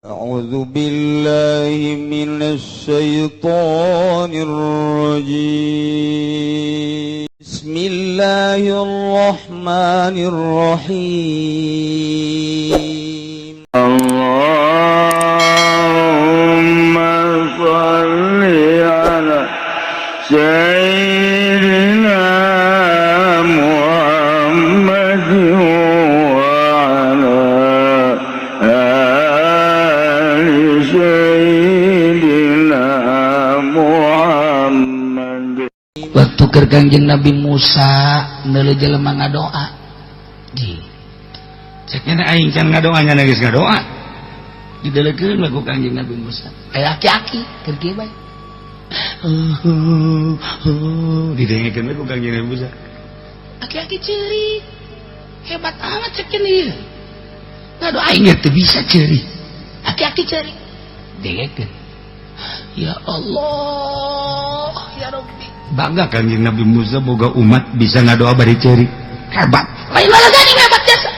أعوذ بالله من الشيطان الرجيم. بسم الله الرحمن الرحيم. اللهم صل على سيدنا محمد وعلى آل سيدنا محمد. Waktu keur Kangjeng Nabi Musa neuleu jelema ngadoa. Ji. Cek nya aing can ngadoa, nya geus ngadoa. Didelekeun we ku Kangjeng Nabi Musa. Aya aki-aki keur kieu bae. Didengekeun we ku Kangjeng Nabi Musa. Aki-aki ceurik. Hebat amat cek ieu. Ngadoa aing teu bisa ceurik. Aki-aki ceurik. Dengekeun. Ya Allah, ya Rabbi. Bangga Kangjeng Nabi Musa boga umat bisa ngadoa bari ceurik. Hebat. Lain lalagan hebat jasa.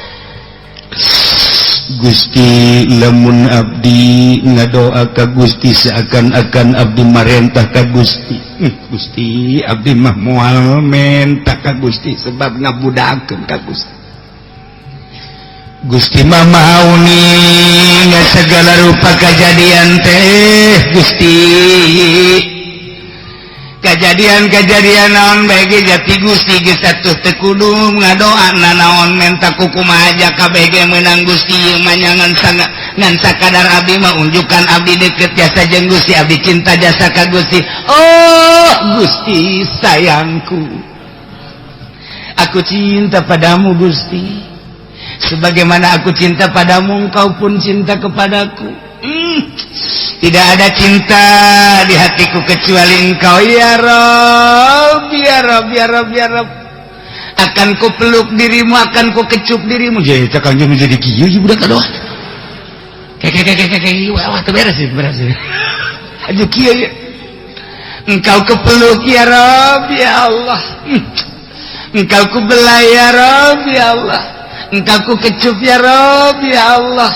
Gusti, lamun abdi ngadoa ka Gusti seakan-akan abdi marentah ka Gusti. Gusti, abdi mah moal menta ka Gusti sebab ngabudakeun ka Gusti. Gusti mah mau nih segala rupa kejadian teh Gusti, kejadian-kejadian naon bagi jati Gusti geus atuh teu kudu ngadoa nanaon menta kukumaha aja kabeh ge meunang Gusti. Ieu mah ngan sanga ngan sakadar abdi mah unjukan abdi deket jasa jeung Gusti, abdi cinta jasa ka Gusti. Oh Gusti sayangku, aku cinta padamu Gusti, sebagaimana aku cinta padamu engkau pun cinta kepadaku. Tidak ada cinta di hatiku kecuali engkau ya Rob, ya Rob, ya Rob, ya Rob. Akan ku peluk dirimu, akan ku kecup dirimu. Jadi cek Kangjeng jadi kieu ieu budak aduh. Kayak kayak kayak kayak wah wah teu beres sih, beres sih. Aju kieu ya. Engkau kepeluk ya Rob, ya Allah. Engkau ku belai ya Rob, ya Allah. Engkau ku kecup ya Rob, ya Allah.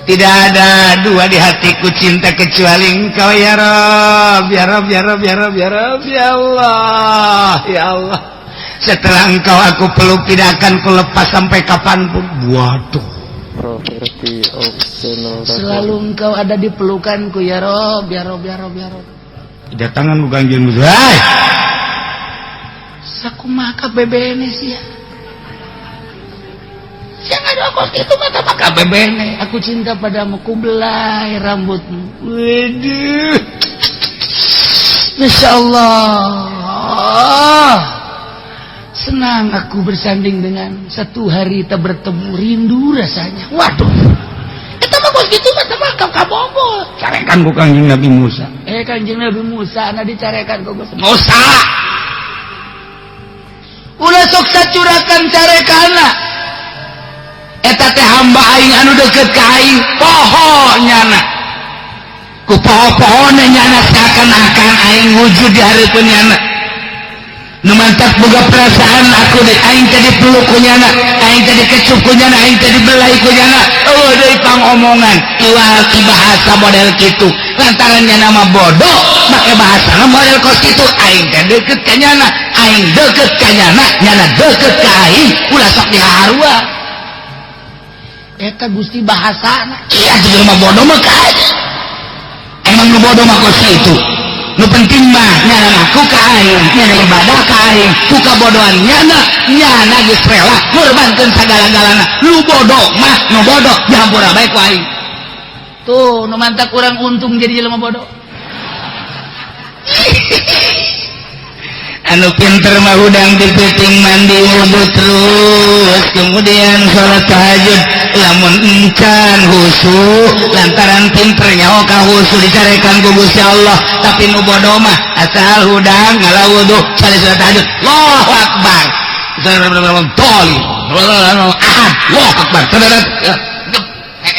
Tidak ada dua di hatiku cinta kecuali engkau ya Rob, ya Rob, ya Rob, ya Rob, ya Rob, ya Allah, ya Allah. Setelah engkau aku peluk tidak akan kulepas sampai kapanpun. Waduh. Property of channel. Selalu engkau ada di pelukanku ya Rob, ya Rob, ya Rob, ya Rob. Datangan bukan jeung Hai. Sakumaha bebene sih ya. Siang ada kos itu mata maka bebene. Aku cinta padamu, ku belai rambutmu. Waduh. Masya Allah. Senang aku bersanding dengan satu hari tak bertemu rindu rasanya. Waduh. Eta mah kos kitu mah mah kabogo. Carekan ku Kangjeng Nabi Musa. Eh, Kanjeng Nabi Musa na dicarekan ku Gusti. Musa. Ulah sok sacurakan carekana. Eta teh hamba aing anu deket ka aing, poho nyana. Ku poho-pohone nyana seakan-akan aing wujud di hareupeun nyana. Nu mantak boga perasaan aku deh, aing teh dipeluk ku nyana, aing teh dikecup ku nyana, aing teh dibelai ku nyana. Eueuh deui pangomongan, iwal ti bahasa model kitu. Lantaran nyana mah bodoh, make bahasa model kos kitu, aing teh deket ka nyana, aing deket ka nyana, nyana deket ka aing, ulah sok dihaharua. Eta Gusti bahasana. Iya juga mah bodoh mah ka emang nu bodoh mah kos kitu. Nu penting mah nyana ngaku ka aing, nyana ibadah ka aing, ku kabodohan nyana, nyana geus rela ngorbankeun sagala-galana. Nu bodoh mah nu bodoh dihampura bae ku aing. Tuh, nu mantak kurang untung jadi jelema bodoh. Anu pinter mah hudang dipeuting mandi wudhu terus kemudian sholat tahajud lamun encan husu lantaran pinter nyaho ka husu dicarekan ku Gusti Allah. Tapi nu bodoh mah asal hudang ngala wudhu sali sholat tahajud, Allahu akbar, toli ahad, Allahu akbar,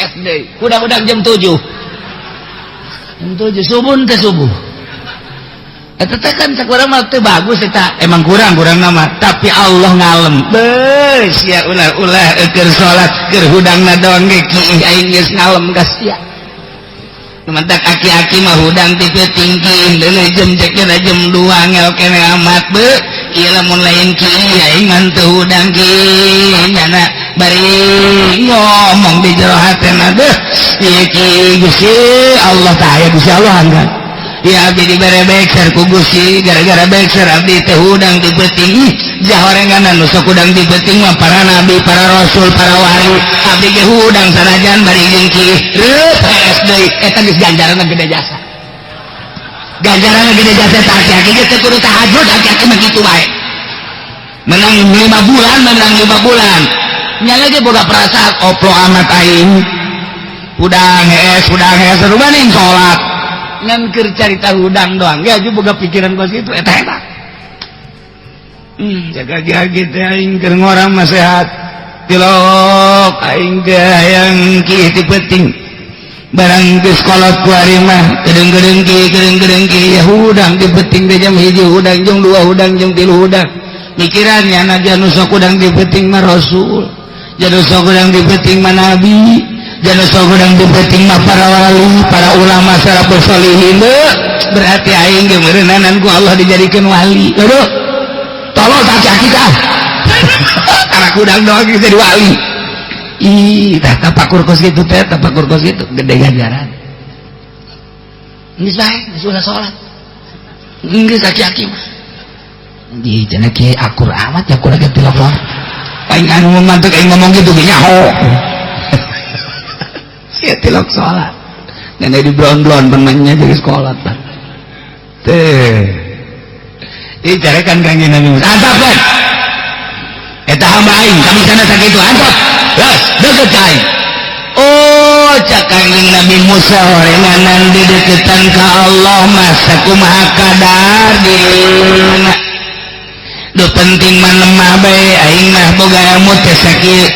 SD hudang-hudang jam 7, jam 7 subuh teh subuh. Eta teh kan cek urang mah teu bagus eta, emang kurang kurang nama, tapi Allah ngalem. Beuh, sia ulah-ulah keur salat, keur hudangna doang ge kiih aing geus ngalem ka sia. Mentak aki-aki mah hudang ti peuting kiih deuleu jam cekna jam 2 ngel kene amat beuh. Ieu lamun lain kiih aing mah teu hudang kiih nyana bari ngomong di jero hatena deuh. Ieu kiih Gusti Allah tah aya Gusti Allah enggak. Ya abdi dibere bekser ku Gusti, gara-gara bekser abdi teh hudang di peuting. Ih, jahorenganan nu sok hudang di peuting mah para nabi, para rasul, para wali. Abdi ge hudang sanajan bari jeung kiih. Reup hees deui, eta geus ganjaranna gede jasa. Ganjaranna gede jasa tah aki-aki ge teu kudu tahajud, aki-aki mah kitu bae. Menang 5 bulan, menang 5 bulan. Nya lagi boga perasaan oplo amat aing. Hudang hees rumaning salat. Ngan keur carita hudang doang ya juga boga pikiran kos kitu eta hebat. Jaga jagi teh aing keur ngorang mah sehat. Tilok aing ge hayang kiih ti peuting. Barang geus kolot ku ari mah kedeung-kedeung kiih kedeung-kedeung kiih ya hudang ti peuting teh jam 1 hudang jam 2 hudang jam 3 hudang. Mikirannya najan nu sok hudang ti peuting mah rasul. Jan nu sok hudang ti peuting mah nabi. Jangan sok hudang di peuting mah para wali, para ulama, salafus sholihin. Berarti aing ge meureunanan ku Allah dijadikeun wali. Aduh. Tolong aki-aki tah. Karena hudang doang geus jadi wali. Ih, tah tapakur kos kitu teh, tapakur kos kitu gede ganjaran. Geus bae, geus ulah salat. Geus aki-aki mah. Di cenah kiai akur amat ya kurang ge telepon. Aing anu mantuk aing ngomong gitu ge nyaho. Sia tilok salat. Nenek di blon-blon penanya jadi sekolah tah. Teh. Ih carekan Kangjeng Nabi Musa. Antap kan? Eta hamba aing kami sana sakitu antap. Los, deket ka aing. Oh, cak Kangjeng Nabi Musa horenganan dideketan ka Allah mah sakumaha kadar dirina. Nu penting mah lemah bae aing mah boga ilmu teh sakieu.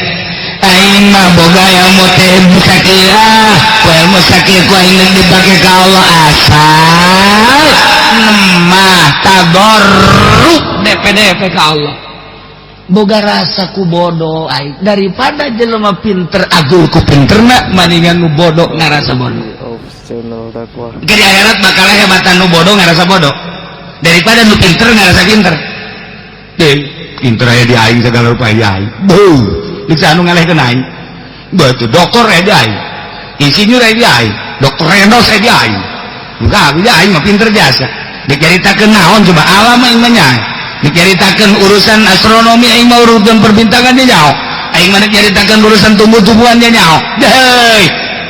Aing mah boga ilmu teh sakieu ah, ku ilmu sakieu ku aing dipake ka Allah asal lemah tadarruk DPDP ka Allah. Boga rasa ku bodoh aing daripada jelema pinter agur ku pinterna maningan nu bodoh ngarasa bodoh. Of channel dakwah. Ke di akhirat bakal hebatan nu bodoh ngarasa bodoh daripada nu pinter ngarasa pinter. Deh, pinter aya di aing segala rupa di aing. Beuh, bisa anu ngalehkeun aing. Betul, doktor aya di aing. Insinyur aya di aing, doktor Rendos aya di aing. Enggak, di aing mah pinter jasa. Dicaritakeun naon coba alam aing mah nya. Dicaritakeun urusan astronomi aing mah urusan perbintangan dia nyaho. Aing mah dicaritakeun urusan tumbuh-tumbuhan dia nyaho. Deh,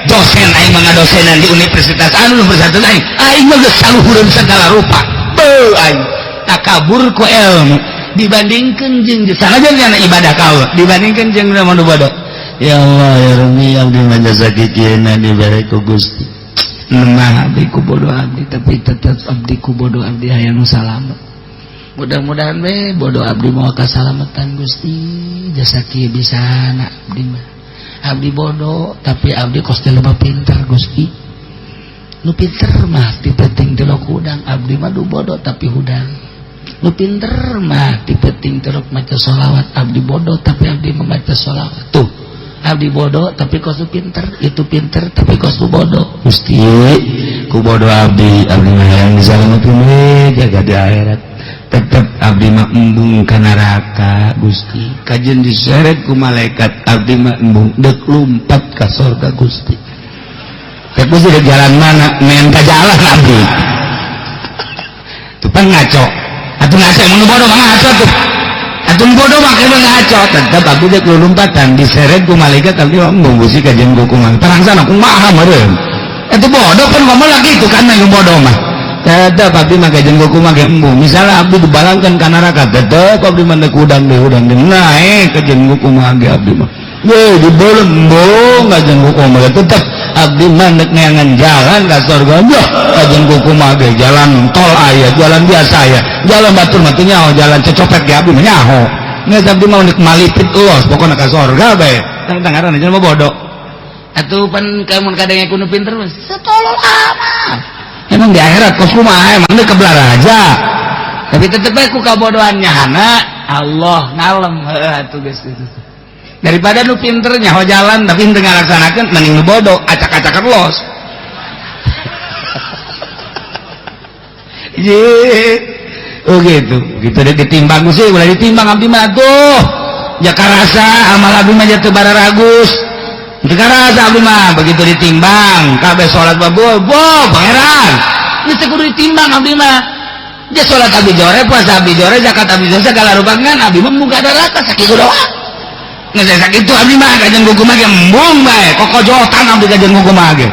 dosen aing mah ngadosenan di universitas anu universitas aing. Aing mah geus saluhureun segala rupa. Beuh aing takabur ku ilmu dibandingkan jeung sanajan kana ibadah ka Allah dibandingkan jeung nu bodoh. Ya Allah ya Rabbi abdi mah jasa kikieuna dibere ku Gusti. Lemah abdi ku bodoh abdi tapi tetep abdi ku bodoh abdi hayang nu salamet. Mudah-mudahan we bodoh abdi moal kasalamatan Gusti jasa kieu bisana abdi mah. Abdi bodoh tapi abdi kos teh loba pinter Gusti. Nu pinter mah ti peuting tilok hudang abdi mah du bodoh tapi hudang. Nu pinter mah ti peuting tilok maca sholawat abdi bodoh tapi abdi membaca sholawat. Tuh abdi bodoh tapi kos nu pinter, itu pinter tapi kos nu bodoh. Gusti ku bodoh abdi, abdi mah hayang disalametkeun we jaga di akhirat. Tetep abdi mah embung ka neraka Gusti. Kajeun diseret ku malaikat abdi mah embung deuk lumpat ka sorga Gusti. Teh Gusti dek jalan mana? Main ka jalan abdi. Tuh pan ngaco. Atuh ngaco emang nu bodoh mah ngaco tuh. Atuh nu bodoh mah emang ngaco. Tetep abdi dek lulumpatan diseret ku malaikat abdi mah embung Gusti kajeun ku kumaha. Tarangsana kumaha meureun. Itu bodoh kan ngomong lagi itu kan yang bodoh mah. Tetep abdi mah kajeun ku kumaha ge embung. Misalnya abdi dibalangkan ka neraka tetep abdi mah deuk hudang deui hudang deui naek kajeun ku kumaha ge abdi mah. Weh dibolem embung kajeun ku kumaha tetep abdi mah deuk neangan jalan ka surga. Wah kajeun ku kumaha ge jalan tol aya, jalan biasa aya, jalan batur mah teu nyaho, jalan cecopet ge abdi mah nyaho. Geus abdi mah deuk malipit los pokona ka surga bae. Tang ngaranna jelema bodoh. Atuh pan kamun kadang ku nu pinter mah satolol amat. Emang di akhirat kos kumaha emang deui kebelar aja. Tapi tetep bae ku kabodohan nyahana Allah ngalem heuh atuh geus kitu. Daripada nu pinter nyaho jalan tapi henteu ngalaksanakeun mending nu bodoh acak-acakan los. Ye. Oh gitu. Gitu deh ditimbang sih, ulah ditimbang abdi mah tuh. Jakarasa amal abdi mah teu bararagus. Teu karasa abdi mah begitu ditimbang kabeh salat babu, bo pangeran. Geus teu kudu ditimbang abdi mah. Dia salat abdi jore, puasa abdi jore, zakat abdi jore, segala rupa ngan abdi mah muka neraka sakitu doang. Geus sakitu abdi mah kajeun kumaha ge embung bae, kokojotan abdi kajeun kumaha ge.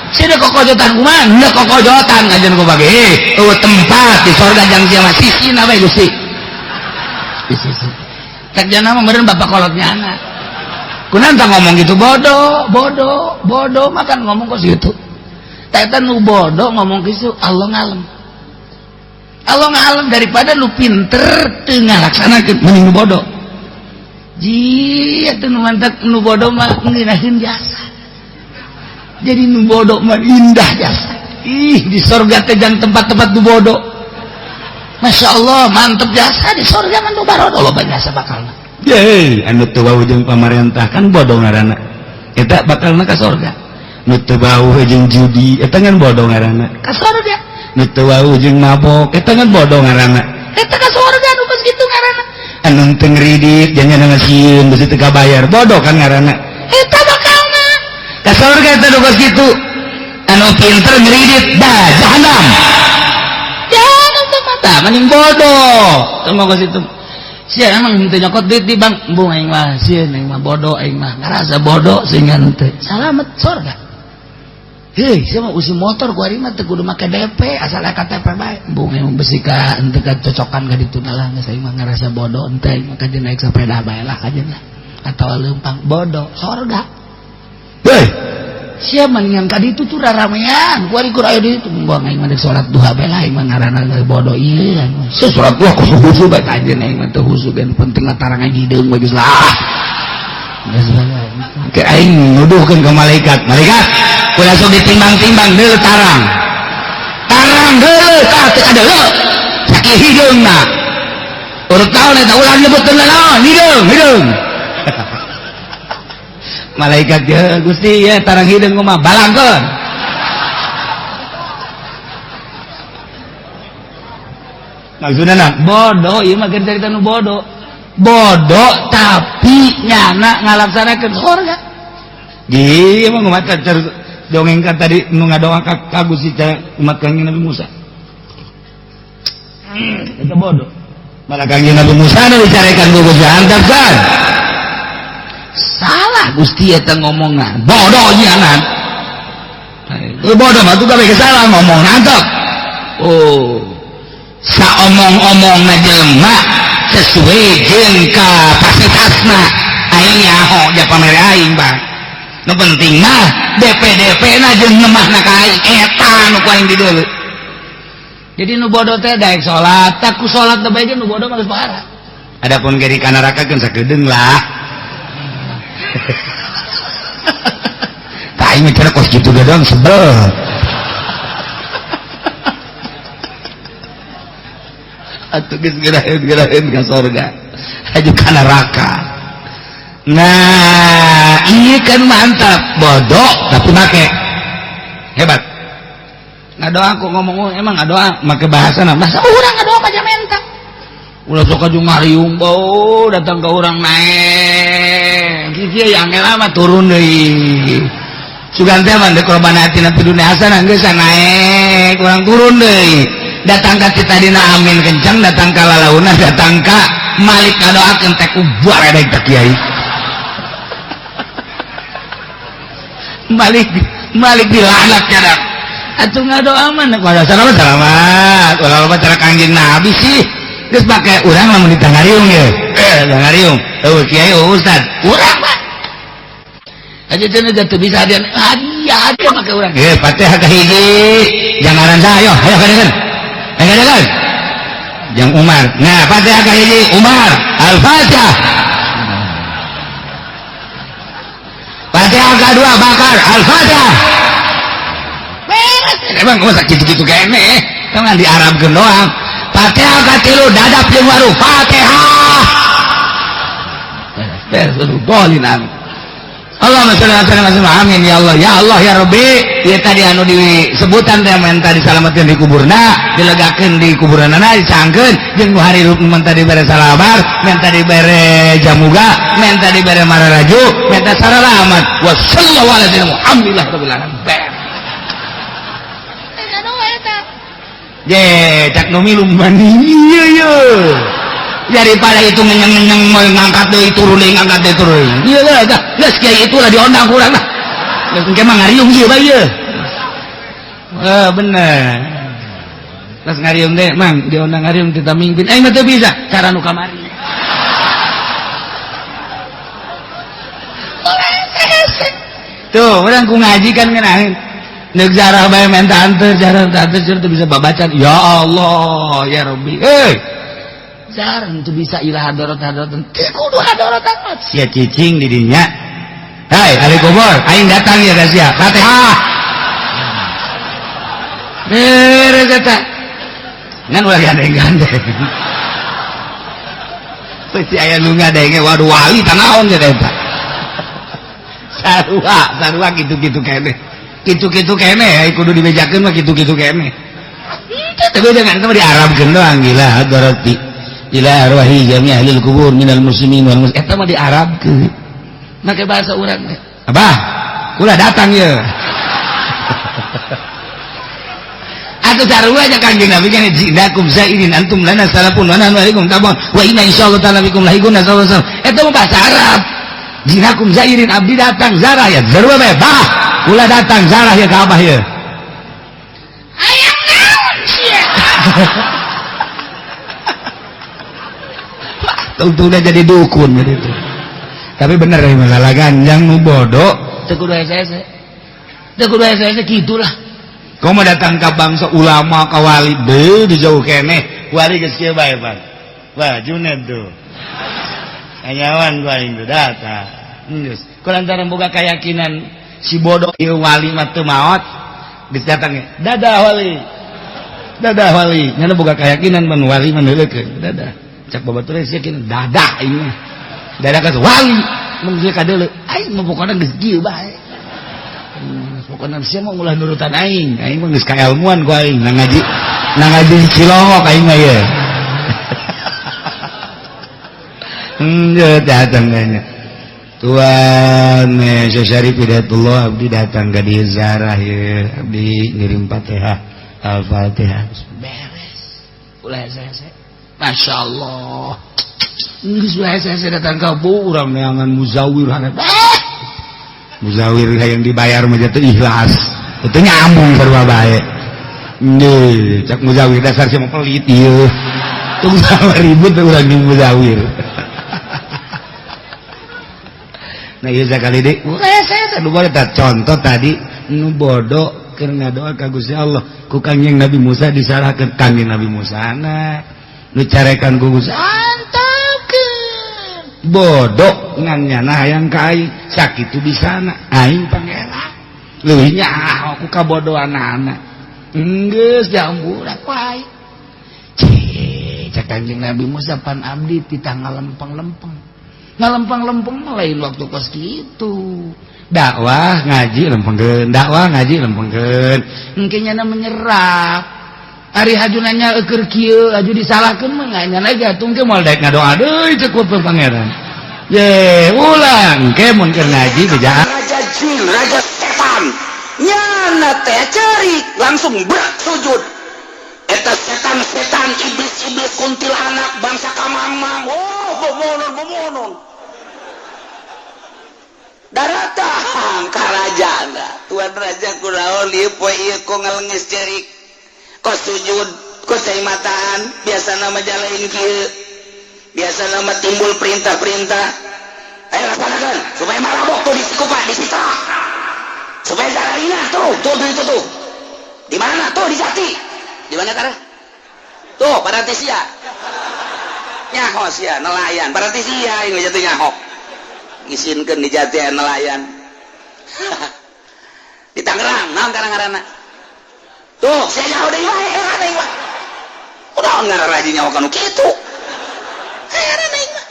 Sini kokojotan kumaha? Henteu kokojotan kajeun kumaha ge. Eueuh tempat di sorga jang sia mah sisina bae Gusti. Di sisi. Cek jana mah meureun bapak kolotnya anak. Kunaon tah ngomong gitu bodoh, bodoh, bodoh makan ngomong kos gitu. Tah eta nu bodoh ngomong kitu Allah ngalem. Allah ngalem daripada nu pinter teu ngalaksanakeun mending nu bodoh. Ji atuh nu mantak nu bodoh mah ngeunaheun jasa. Jadi nu bodoh mah indah jasa. Ih di sorga teh jang tempat-tempat nu bodoh. Masya Allah mantep jasa di sorga mah nu barodo loba jasa bakalna. Ye, anu teu wawuh jeung pamarentah kan bodoh ngaranna. Eta bakalna ka sorga. Nu teu wawuh jeung judi eta kan bodoh ngaranna. Ka sorga. Nu teu wawuh jeung mabok eta kan bodoh ngaranna. Eta ka sorga nu geus kitu ngaranna. Anu teu ngridit jangan ngasieun beusi teu kabayar bodoh kan ngaranna. Eta bakalna. Ka sorga eta nu geus kitu. Anu pinter ngridit dah jahanam. Jahanam teh mata mending bodoh. Teu mah geus itu. Sia emang henteu nyokot duit di bank, embung aing mah sieun aing mah bodoh aing mah ngarasa bodoh sehingga henteu. Salamet sorga. Heuh, sia mah usi motor ku ari mah teu kudu make DP asal KTP bae. Embung aing besi ka henteu kacocokan ka ditu lah geus aing mah ngarasa bodoh henteu aing mah kajeun naik sepeda bae lah kajeun lah. Atawa leumpang bodoh sorga. Heuh, sia mendingan ka ditu tuh raramean ku ari kur aya di ditu buang aing mah salat duha bae lah aing mah ngaranna bodoh ieu. Sia salat duha kos husu bae kajeun aing mah teu husu gen penting mah tarang aing hideung bae geus lah. Geus bae. Ke aing nuduhkeun ka malaikat, malaikat ulah sok ditimbang-timbang deuleu tarang. Tarang deuleu tah teu kadeuleu. Sakieu hideungna. Urut taun eta ulah nyebutkeun naon, hideung, hideung. Malaikat ya Gusti ya tarang hideung kumaha balangkeun. Maksudna na bodoh ieu mah keur carita nu bodoh. Bodoh tapi nyana ngalaksanakeun sorga. Ji emang kumaha dongeng kan tadi nu ngadoa ka Gusti umat Kangjeng Nabi Musa. Eta bodoh. Malah Kangjeng Nabi Musa nu dicarekan ku Gusti antap kan. Salah Gusti eta ngomongna. Bodoh nyanan. Lu bodoh mah tuh kabeh salah ngomong antap. Oh. Saomong-omongna jelema sesuai jeung kapasitasna. Aing nyaho ja pamere aing, Bang. Nu penting mah DP-DP na jeung ngemahna ka aing eta nu ku aing dideuleu. Jadi nu bodoh teh daek salat, tak ku salat teh bae nu bodoh mah geus parah. Adapun ge di kanaraka keun sakedeung lah. Tah aing mah cenah kos kitu doang sebel. Atuh geus geraheun-geraheun ka sorga. Aju ka neraka. Nah, iya kan mantap, bodoh tapi make. Hebat. Ngadoa aku ngomong emang ngadoa make bahasa bahasa urang ngadoa mah menta. Ulah sok aju ngariung bau datang ke urang naek. Kieu yang lama turun deui. Sugan teh mah deuk korban hati na dunia hasanah geus naek, urang turun deui. Datang ka kita dina amin kencang, datang ka lalauna, datang ka Malik ngadoakeun teh ku baredeg teh kiai. Malik Malik dilaknat nya. Atuh ngadoa mah pada salamat salamat. Ulah loba cara Kangjeng Nabi sih. Geus make urang lamun ditangariung ye. Tangariung. Eueuh kiai eueuh ustad. Urang mah. Aja cenah teu bisa hadiah. Hadiah hadiah make urang. Fatihah ka hiji. Jangaran saha ayo, ayo kadeun. Ayo kadeun. Jang Umar. Nah, Fatihah ka hiji Umar. Al-Fatihah. Fatihah kedua Bakar. Al-Fatihah. Beres. bang masa kitu-kitu keneh kan di Arabkeun doang. Fatihah katilu dadap jeung waru Fatihah. Beres dolin amin. Allahumma sholli ala sayyidina amin ya Allah ya Allah ya Rabbi. Ieu tadi anu disebutan teh menta disalametkeun di kuburna, dilegakeun di kuburanana, dicangkeun jeung nu harirup menta dibere salabar, menta dibere jamuga, menta dibere mararaju, menta saralamat. Wa sallallahu ala sayyidina Muhammadillah rabbil alamin. Ye, cak nu milu mani ieu ye. Daripada itu ngenyeng-ngenyeng mau ngangkat deui turun deui ngangkat deui turun. Ieu lah dah, geus kiai itulah diondang kurang lah. Geus engke mah ngariung ieu bae ieu. Eh bener. Geus ngariung deh, Mang, diondang ngariung teu mimpin. Aing mah teu bisa, cara nu kamari. Tuh, urang ku ngaji kan ngeunaheun. Neuk jarah bae menta anteur, jarah anteur teu bisa babacan. Ya Allah, ya Rabbi. Hei. Jarang tuh bisa ilah hadorot hadorot teu kudu hadorot amat sia cicing di dinya. Hai ahli kubur, aing datang ya guys ya. Fatihah. Beres eta. Ngan ulah gandeng-gandeng. Pasti aya nu ngadenge waduh wali tanaon nya eta. Sarua, sarua kitu-kitu keneh. Kitu-kitu keneh kudu dibejakeun mah kitu-kitu keneh. Teu beda kan di Arabkeun doang gila hadoroti. Ila arwahi jami ahlil kubur minal muslimin wal muslimat. Eta mah di Arabkeun. Make bahasa urang teh. Abah, kula datang ye. Atuh sarua aja Kanjeng Nabi kan jinakum zairin antum lana salafun wa nahnu alaikum tabun wa inna insyaallah ta'ala bikum lahiqun sallallahu alaihi wasallam. Eta mah bahasa Arab. Jinakum zairin abdi datang zarah ya. Sarua bae, bah. Kula datang zarah ya ka abah ye. Hayang naon sia? Untungnya jadi dukun gitu. Tapi bener ya masalah ganjang nu bodoh teu kudu hese-hese. Teu kudu hese-hese kitulah. Kau mau datang ke bangsa ulama ka wali beuh di jauh keneh. Wali geus kieu bae, Bang. Wah, Junet tuh. Kanyawan gua aing tuh datang. Geus. Ku lantaran boga keyakinan si bodoh ieu wali mah teu maot, geus datang dadah wali. Dadah wali. Nyana boga keyakinan mun wali mah neuleukeun. Dadah. Cak babatur sia kina dadah aing mah. Dadah ka wali mun geus kadeuleu aing mah pokona geus kieu bae. Pokona sia mah ulah nurutan aing. Aing mah geus kaelmuan ku aing nang ngaji di Cilongok aing mah ye. Heuh datang kayaknya. Tuan Syarif Hidayatullah abdi datang ka dieu zarah ye abdi ngirim Fatihah Al-Fatihah beres. Ulah hese-hese. Masya Allah. Geus bae saya datang ka urang neangan muzawir hangat. Muzawir hayang dibayar mah teu ikhlas. Teu nyambung sarua bae. Nggih, cak muzawir dasar sia mah pelit ieu. Tong sama ribut urang di muzawir. Nah ieu sakali deui, saya nu boleh contoh tadi nu bodoh keur ngadoa ka Gusti Allah ku Kangjeng Nabi Musa disalahkeun Kangjeng Nabi Musa na. Nu carekan ku Gusti antepkeun bodoh ngan nyana hayang ka aing sakitu bisana aing pangeran leuwih nyaho ku kabodohanana geus jambura ku aing cek cek Kanjeng Nabi Musa pan abdi titah ngalempeng-lempeng ngalempeng-lempeng mah lain waktu kos kitu dakwah ngaji lempengkeun dakwah ngaji lempengkeun engke nyana menyerap Ari haju nanya eukeur kieu haju disalahkeun mah nya lagi atuh engke moal daek ngadoa deui cek ku pangeran. Ye, ulang engke mun keur ngaji bejaan. Raja jin, raja setan. Nyana teh cerik langsung berak sujud. Eta setan-setan iblis-iblis kuntilanak bangsa kamang-mang. Oh, bobonon-bobonon. Daratang ka rajana. Tuan raja kunaon ieu poe ieu kok ngalengis cerik. Kok sujud, kok caimataan, biasa nama jalain kieu. Biasa nama timbul perintah-perintah. Ayo laksanakan supaya marabok tuh di Sikupa, di Sitra. Supaya Zararina tuh, tuh tuh itu tuh. Di mana tuh di Jati? Di mana Tara? Tuh, Parantisia. Nyaho sia nelayan, Parantisia ini jatuh nyaho. Ngisinkeun di Jati nelayan. Di Tangerang, naon karang-karana? Tuh, saya nyaho deui wae heran aing mah. Udah ngararaji nyaho kanu kitu. Heran aing mah.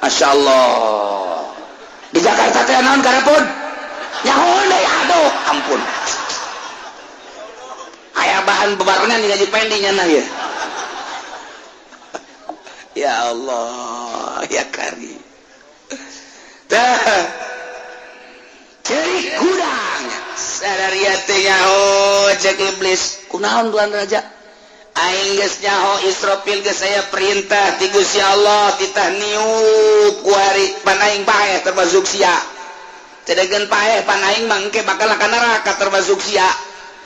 Masya Allah. Di Jakarta teh naon karepun? Nyaho deui, aduh, ampun. Aya bahan bebarengan di gaji pending nya ya. Ya Allah, ya kari. Dah. Cerik gudang. Sadaria teh nyaho cek iblis. Kunaon Tuan Raja? Aing geus nyaho Israfil geus aya perintah ti Gusti Allah titah niup kuari pan aing paeh termasuk sia. Cedegeun paeh pan aing mah engke bakal ka neraka termasuk sia.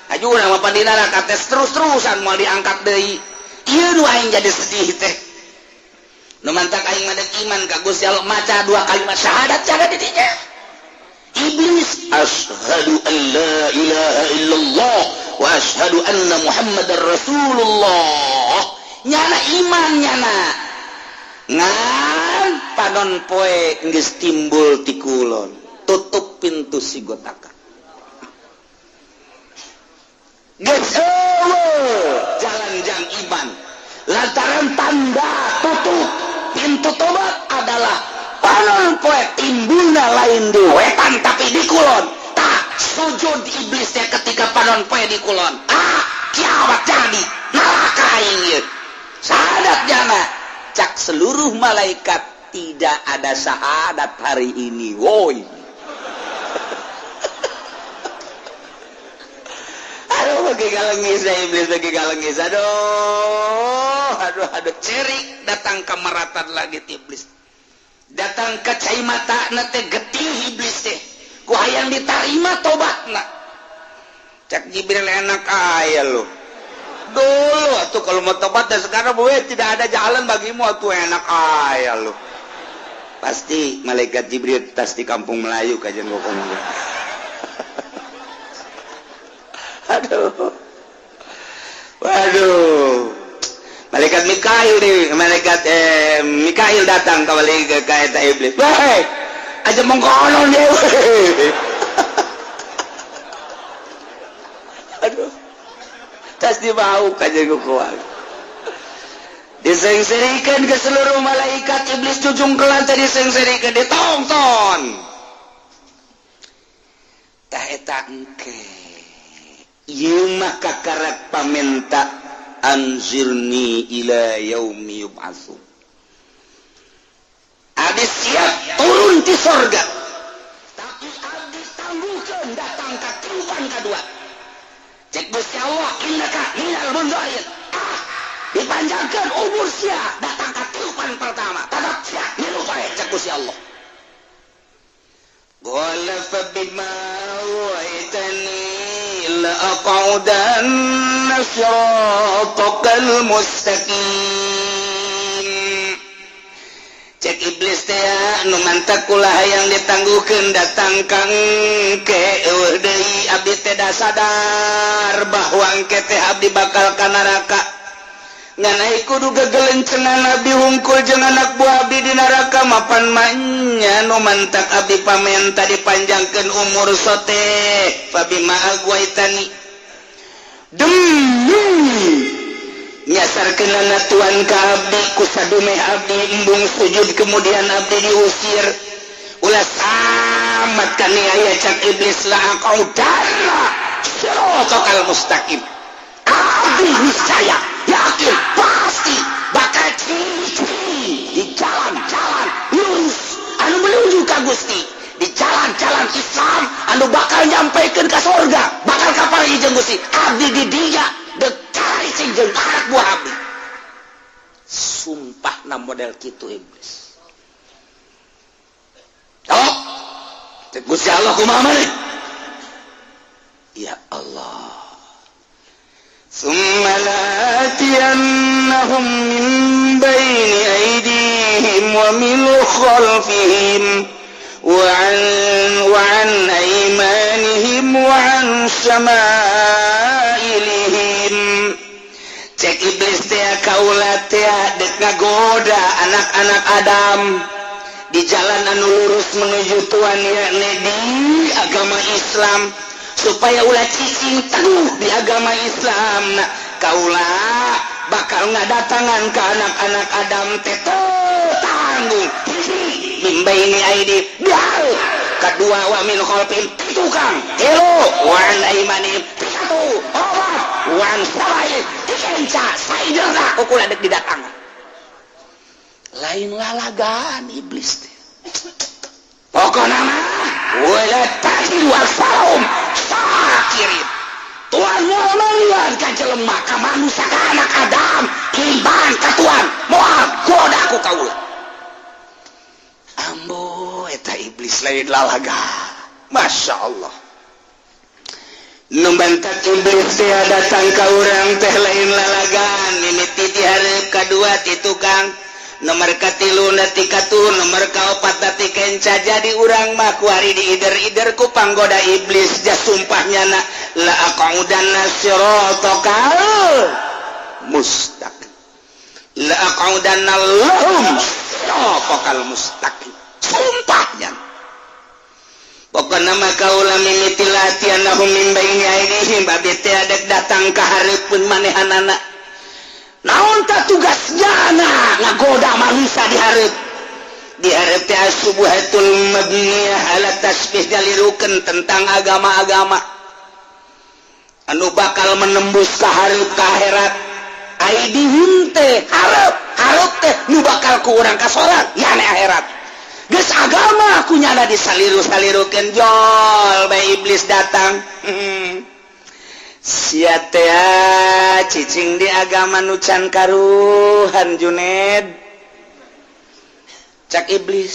Aju nama pan di neraka teh terus-terusan moal diangkat deui. Ieu nu aing jadi sedih teh. Nu mantak aing mah iman ka Gusti Allah maca dua kalimat syahadat cara di dinya. Iblis asyhadu an la ilaha illallah wa asyhadu anna Muhammadar Rasulullah. Nyana iman nyana. Ngan panon poe geus timbul ti kulon. Tutup pintu sigotaka. Geus eueuh jalan jang iman. Lantaran tanda tutup pintu tobat adalah panon poe timbulna lain di wetan tapi di kulon. Tak sujud iblisnya ketika panon poe di kulon. Ah, kiamat jadi neraka aing ieu. Syahadat jana cak seluruh malaikat tidak ada syahadat hari ini. Woi. Aduh, bagi galengis iblis, bagi galengis. Aduh, aduh, aduh, cerik datang ke meratan lagi iblis. Datang ke cai mata na teh getih iblis teh. Ku hayang ditarima tobatna. Cak Jibril enak aya lu. Dulu atuh kalau mau tobat dan sekarang gue tidak ada jalan bagimu atuh enak aya lu. Pasti malaikat Jibril tas di kampung Melayu kajian gua ngomong. Aduh. Waduh. Malaikat Mikail nih, malaikat Mikail datang kembali ke eta iblis. Weh, aja mengkonon dia. Aduh. Tas dibau kajian gua. Disengserikan ke seluruh malaikat iblis jujung ke lantai disengserikan ditonton. Tah eta engke. Ieu mah kakarak pamenta anzirni ila yaumi yub'atsun. Abdi siap turun di sorga. Tapi abdi tangguhkeun datang ka tiupan kadua. Cek Gusti Allah innaka minal mundzirin. Ah, dipanjangkeun umur sia datang ka tiupan pertama. Tetap sia ngilu bae cek Gusti Allah. Qala fa bima waitani la'aq'udanna siratakal mustaqim. Cek iblis teh nu mantak kula hayang ditangguhkeun datang kang ke eueuh deui abdi teh da sadar bahwa engke teh abdi bakal ka neraka. Ngan ai kudu gegelencengan abdi hungkul jeung anak buah abdi di neraka mapan manya nu mantak abdi pamenta dipanjangkeun umur sote fabima agwaitani demi nyasarkeunana tuan ka abdi ku sadumeh abdi embung sujud kemudian abdi diusir ulah samat kaniaya cak iblis la aqaudanna siratal mustaqim. Abdi niscaya yakin pasti bakal ciri di jalan-jalan lurus anu menuju ka Gusti, di jalan-jalan Islam anu bakal nyampaikan ke sorga, bakal kapal jeung Gusti. Abdi di dia dek cari cing jeung anak buah abdi. Sumpah na model kitu iblis. Oh, cek Gusti Allah kumaha maneh? Ya Allah. ثم لآتينهم من بين أيديهم ومن خلفهم وعن أيمانهم وعن شمائلهم. Cek iblis teh kaula teh dek ngagoda anak-anak Adam di jalan anu lurus menuju Tuhan yakni di agama Islam. Supaya ulah cicing teguh di agama Islam. Nah, kaula bakal ngadatangan ke anak-anak Adam teh tanggung. Hiji, min baini aidi dihareup, kedua wa min khalfihim tukang, tilu wa an aimanihim satu opat wa an syama'ilihim tikenca saiderna kukula dek didatangan. Lain lalagan iblis teh. Pokokna mah wala tajidu aktsarahum syakirin. Tuhan moal malian ka jelema, ka manusia, ka anak Adam kiban ka Tuhan moal goda ku kaula. Ambo, eta iblis lain lalaga. Masya Allah. Nu bantak iblis teh datang ka urang teh lain lalagan. Mimiti ti hareup, kadua ti tukang, nomor katilu ti katuhu, nomor kaopat ti kenca. Jadi urang mah kuari diider-ider ku panggoda iblis. Ja sumpahnya na la aqudanna siratakal mustaqim la aqudanna lahum siratakal mustaqim, sumpahnya. Pokokna mah kaula mimiti la'atiannahum min baini aidihim, babi teh adek datang ka hareupeun manehanana. Naon ta tugasnya na ngagoda manusia di hareup? Di hareup teh asubuhatul mabniyah ala tasbih, nyalirukeun tentang agama-agama anu bakal menembus ka hareup, ka akhirat. Aidihim teh hareup, hareup teh nu bakal ku urang ka salat yane akhirat. Geus agama ku nyana disaliru-salirukeun, jol bae iblis datang. Sia teh cicing di agama nu can karuhan, Juned, cak iblis.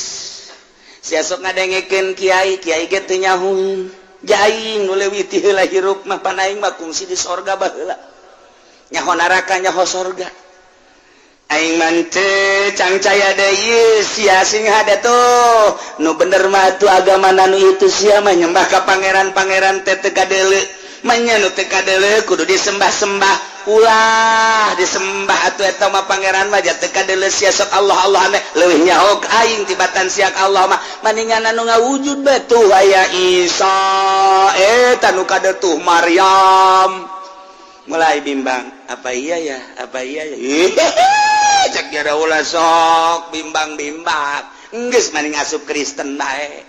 Sia sok ngadengekeun kiai, kiai ge teu nyahueun. Aing nu leuwih ti heula hirup mah, pan aing mah kungsi di sorga baheula, nyaho neraka, nyaho sorga. Aing mah teu cangcaya deui. Sia sing hade tuh nu bener mah tuh agama nu itu. Sia mah nyembah ka pangeran-pangeran teh teu kadeuleu manya, nu teu kadeuleu kudu disembah-sembah. Ulah disembah atuh eta mah, pangeran mah teu kadeuleu. Sia sok Allah Allah aneh, leuwih nyaho aing tibatan sia. Allah mah maningan anu ngawujud bae tuh aya Isa, eta nu kadetuh Maryam. Mulai bimbang, apa iya ya, apa iya ya? Cek dia, ulah sok bimbang-bimbang, geus maning asup Kristen bae.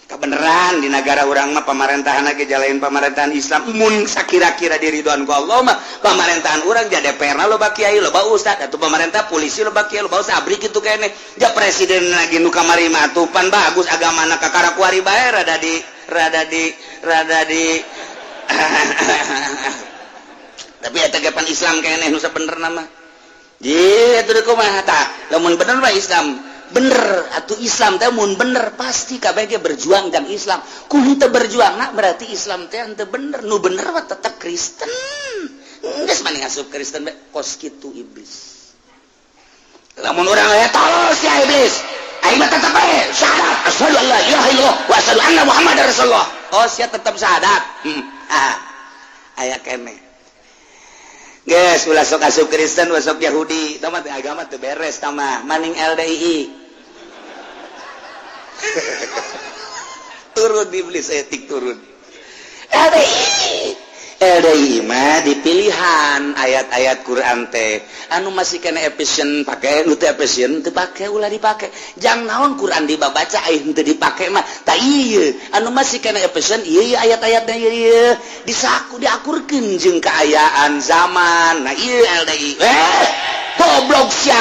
Kebenaran di negara urang mah pemerintahan lagi jalanin pemerintahan Islam, mun sakira-kira diridhoan ku Allah mah. Pemerintahan urang jadi DPR loba kiai, loba ustad atau pemerintah, polisi loba kiai, loba ustad, abri kitu kene. Ja presiden lagi nu kamari mah atuh pan bagus agamana, kakara kuari bae rada di rada di rada di tapi eta ge pan Islam keneh nu sabenerna mah. Ji atuh kumaha tah lamun bener mah Islam bener atau Islam teh? Mun bener pasti KBG berjuang jang Islam. Ku henteu berjuang nak berarti Islam teh henteu bener. Nu bener mah tetep Kristen. Geus mending asup Kristen bae. Kos kitu iblis. Lamun urang aya tolol sia iblis, aing mah tetep bae syahadat, asyhadu an la ilaha illallah wa asyhadu anna muhammadar rasulullah. Oh, sia tetep syahadat. Ah, aya keneh. Geus ulah sok asup Kristen, ulah sok Yahudi. Tah mah agama teu beres tah mah. Maning LDII turun iblis etik turun. LDI LDI mah dipilihan ayat-ayat Quran teh anu masih kena efisien pakai, nu teu efisien teu pake, ulah dipake. Jang naon Quran dibabaca ai henteu dipake mah? Ta ieu anu masih kena efisien ieu, ieu ayat-ayatna ieu, ieu disaku diakurkeun jeung kaayaan zaman. Nah, ieu LDI. Eh, goblok sia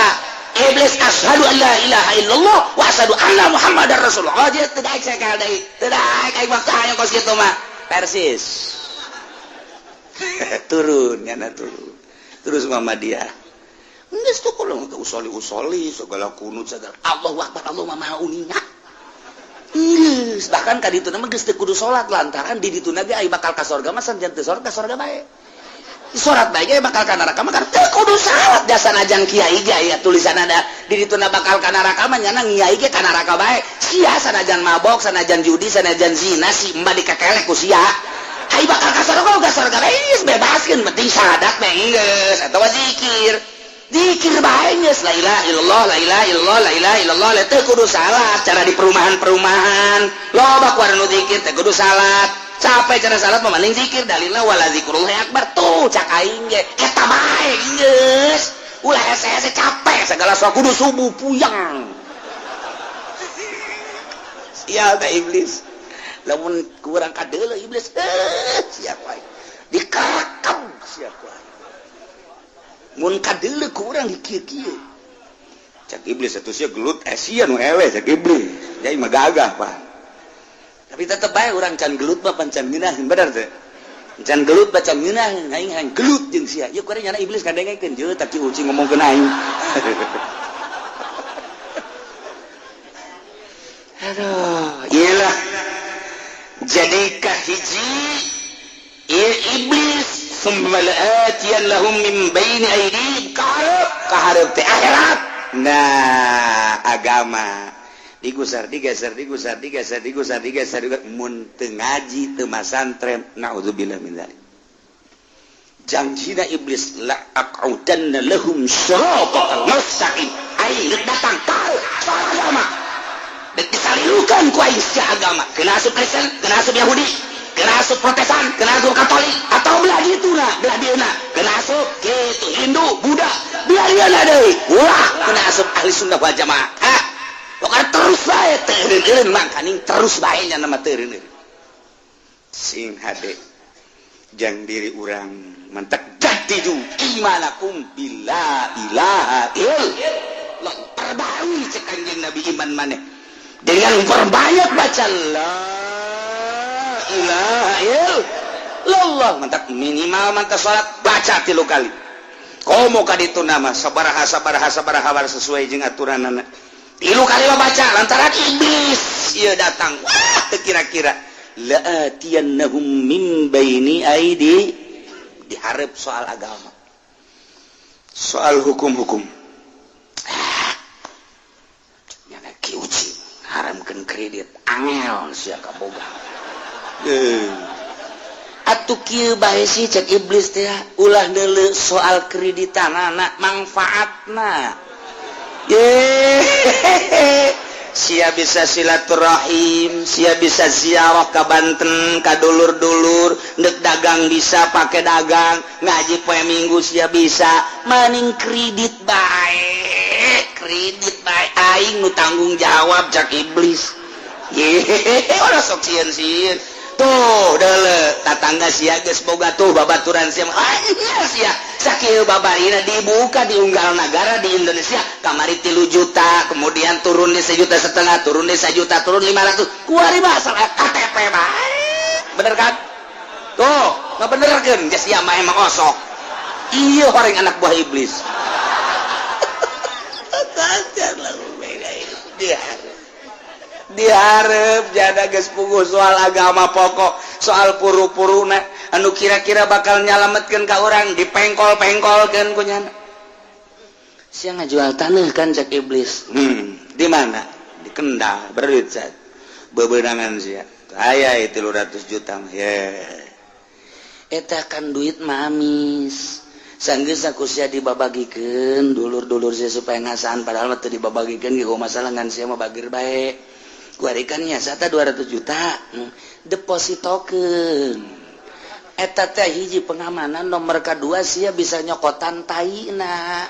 iblis, asyhadu an la ilaha illallah wa asyhadu anna muhammadar rasulullah. Oh, dia teu daek saya ka LDI, teu daek aing mah. Hayang kos kitu mah persis turun nyana, turun terus Muhammadiyah. Geus tuh kalau usoli usoli segala kunut segala Allahu akbar, Allah mah maha uninga. Geus bahkan ka ditu mah geus teu kudu salat, lantaran di ditu ge ai bakal ka sorga mah sanajan teu sorga, sorga bae. Salat bae ge bakal ka neraka mah kan teu kudu salat. Jasa najang kiai ge aya tulisan ada di ditu bakal ka neraka mah, nyana kiai ge ka neraka bae. Sia sanajan mabok, sanajan judi, sanajan zina, si mbak dikekelek ku sia ai bakal ka sorga uga sorga bae. Geus bebaskeun, penting syahadat bae geus atawa zikir, zikir bae geus, la ilaha illallah, la ilaha illallah, la ilaha illallah. Teu kudu salat. Cara di perumahan-perumahan loba ku anu zikir teu kudu salat. Capek cara salat mah mending zikir, dalilna wala zikrullahi akbar tuh cak aing ge. Eta bae geus. Ulah hese-hese capek segala sok kudu subuh puyeng. Sial teh iblis. Lamun kurang kadeuleu iblis, siap wae. Dikarakam siap wae. Mun kadeuleu kurang dikieu-kieu. Cak iblis atuh sia gelut sia nu eleh cak iblis. Jadi mah gagah pak. Tapi tetep bae urang can gelut mah pan can ngeunaheun, bener teu? Can gelut mah can ngeunaheun, aing hayang gelut jeung sia. Ieu kuari nyana iblis kadengekeun jeuh tak ki ucing ngomongkeun aing. Aduh, iyalah. Jadi kahiji ieu iblis summa la'atiyan lahum min baini aydihim kaharep kaharep teh akhirat. Nah, agama digusar digeser digusar digeser digusar digeser digeser mun teu ngaji teu masantren naudzubillah min dzalik. Janjina iblis la aq'udanna lahum siratal mustaqim. Aing rek datang ka soal agama. Dek disalilukan ku aing sia agama. Kena asup Kristen, kena asup Yahudi, kena asup Protestan, kena asup Katolik atau belah dituna, belah dieuna, kena asup kitu Hindu, Buddha, belah dieuna deui. Ulah kena asup ahli sunnah wal jamaah. Ha? Pokoknya terus bae teureun-eureun mangkaning terus bae nya nama teureun-eureun. Sing hade jang diri urang mantak jaddidu imanakum bila ilaha illallah. Perbarui cek Kanjeng Nabi iman maneh dengan perbanyak baca la ilaha illallah. Mantak minimal mantak salat baca 3 kali. Komo ka ditu nama sabaraha sabaraha sabaraha sesuai jeung aturanana. 3 kali baca lantaran iblis ieu datang. Wah teu kira-kira la'atiyannahum min baini aidi diharap soal agama, soal hukum-hukum. Nyana ki uci haramkeun kredit angel sia kaboga. Atuh kieu bae sih cek iblis teh ulah deuleu soal kreditanana mangfaatna. Yehehe, sia bisa silaturahim, sia bisa ziarah ka Banten, ka dulur-dulur, ndek dagang bisa pake dagang, ngaji poe Minggu sia bisa, maning kredit bae, kredit bae aing nu tanggung jawab cak iblis. Yehehe, ulah sok sieun-sieun. Tuh deuleu tatangga sia geus boga tuh babaturan sia. Ah sia sakieu babarina dibuka di unggal nagara di Indonesia kamari 3 juta, kemudian turun di 1,5 juta, turun di 1 juta, turun 500. Kuari mah asal KTP bae. Bener kan? Tuh, ngabenerkeun geus sia mah emang osok. Ieu horeng anak buah iblis. Diharap jada geus puguh soal agama pokok, soal puru-puruna anu kira-kira bakal nyalametkeun ka urang dipengkol-pengkolkeun ku nyana. Sia ngajual taneuh kan cek iblis. Di mana? Di Kendal, berit sat. Bebenangan sia. Aya 300 juta mah. Ye. Eta kan duit mah amis. Sanggeus aku sia dibabagikeun dulur-dulur sia supaya ngasaan padahal mah teu dibabagikeun ge masalah ngan sia mah bagir bae. Kuarikannya sata 200 juta depositokeun eta teh hiji pengamanan nomor kedua sia bisa nyokotan taina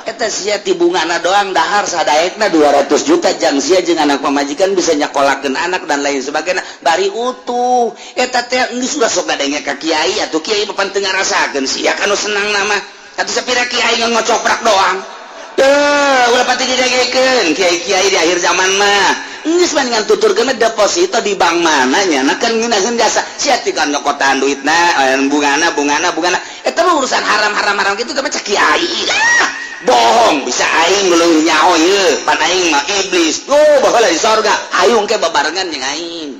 eta sia ti bungana doang dahar sadaekna 200 juta jang sia jeung anak pamajikan bisa nyakolakeun anak dan lain sebagainya bari utuh eta teh geus ulah sok ngadenge ka kiai atuh kiai mah pan teu ngarasakeun sia kanu senang nama atuh sapira kiai ngocoprak doang teu ulah pati didengekeun kiai-kiai di akhir zaman mah geus mendingan tuturkeun deposito di bank mana nya na kan ngeunaheun jasa sia ti kan nyokotan duitna bungana bungana bungana eta mah urusan haram-haram haram kitu teh mah cek kiai. Bohong bisa aing leuwih nyaho ieu pan aing mah iblis. Oh baheula di sorga hayung ke babarengan jeung aing.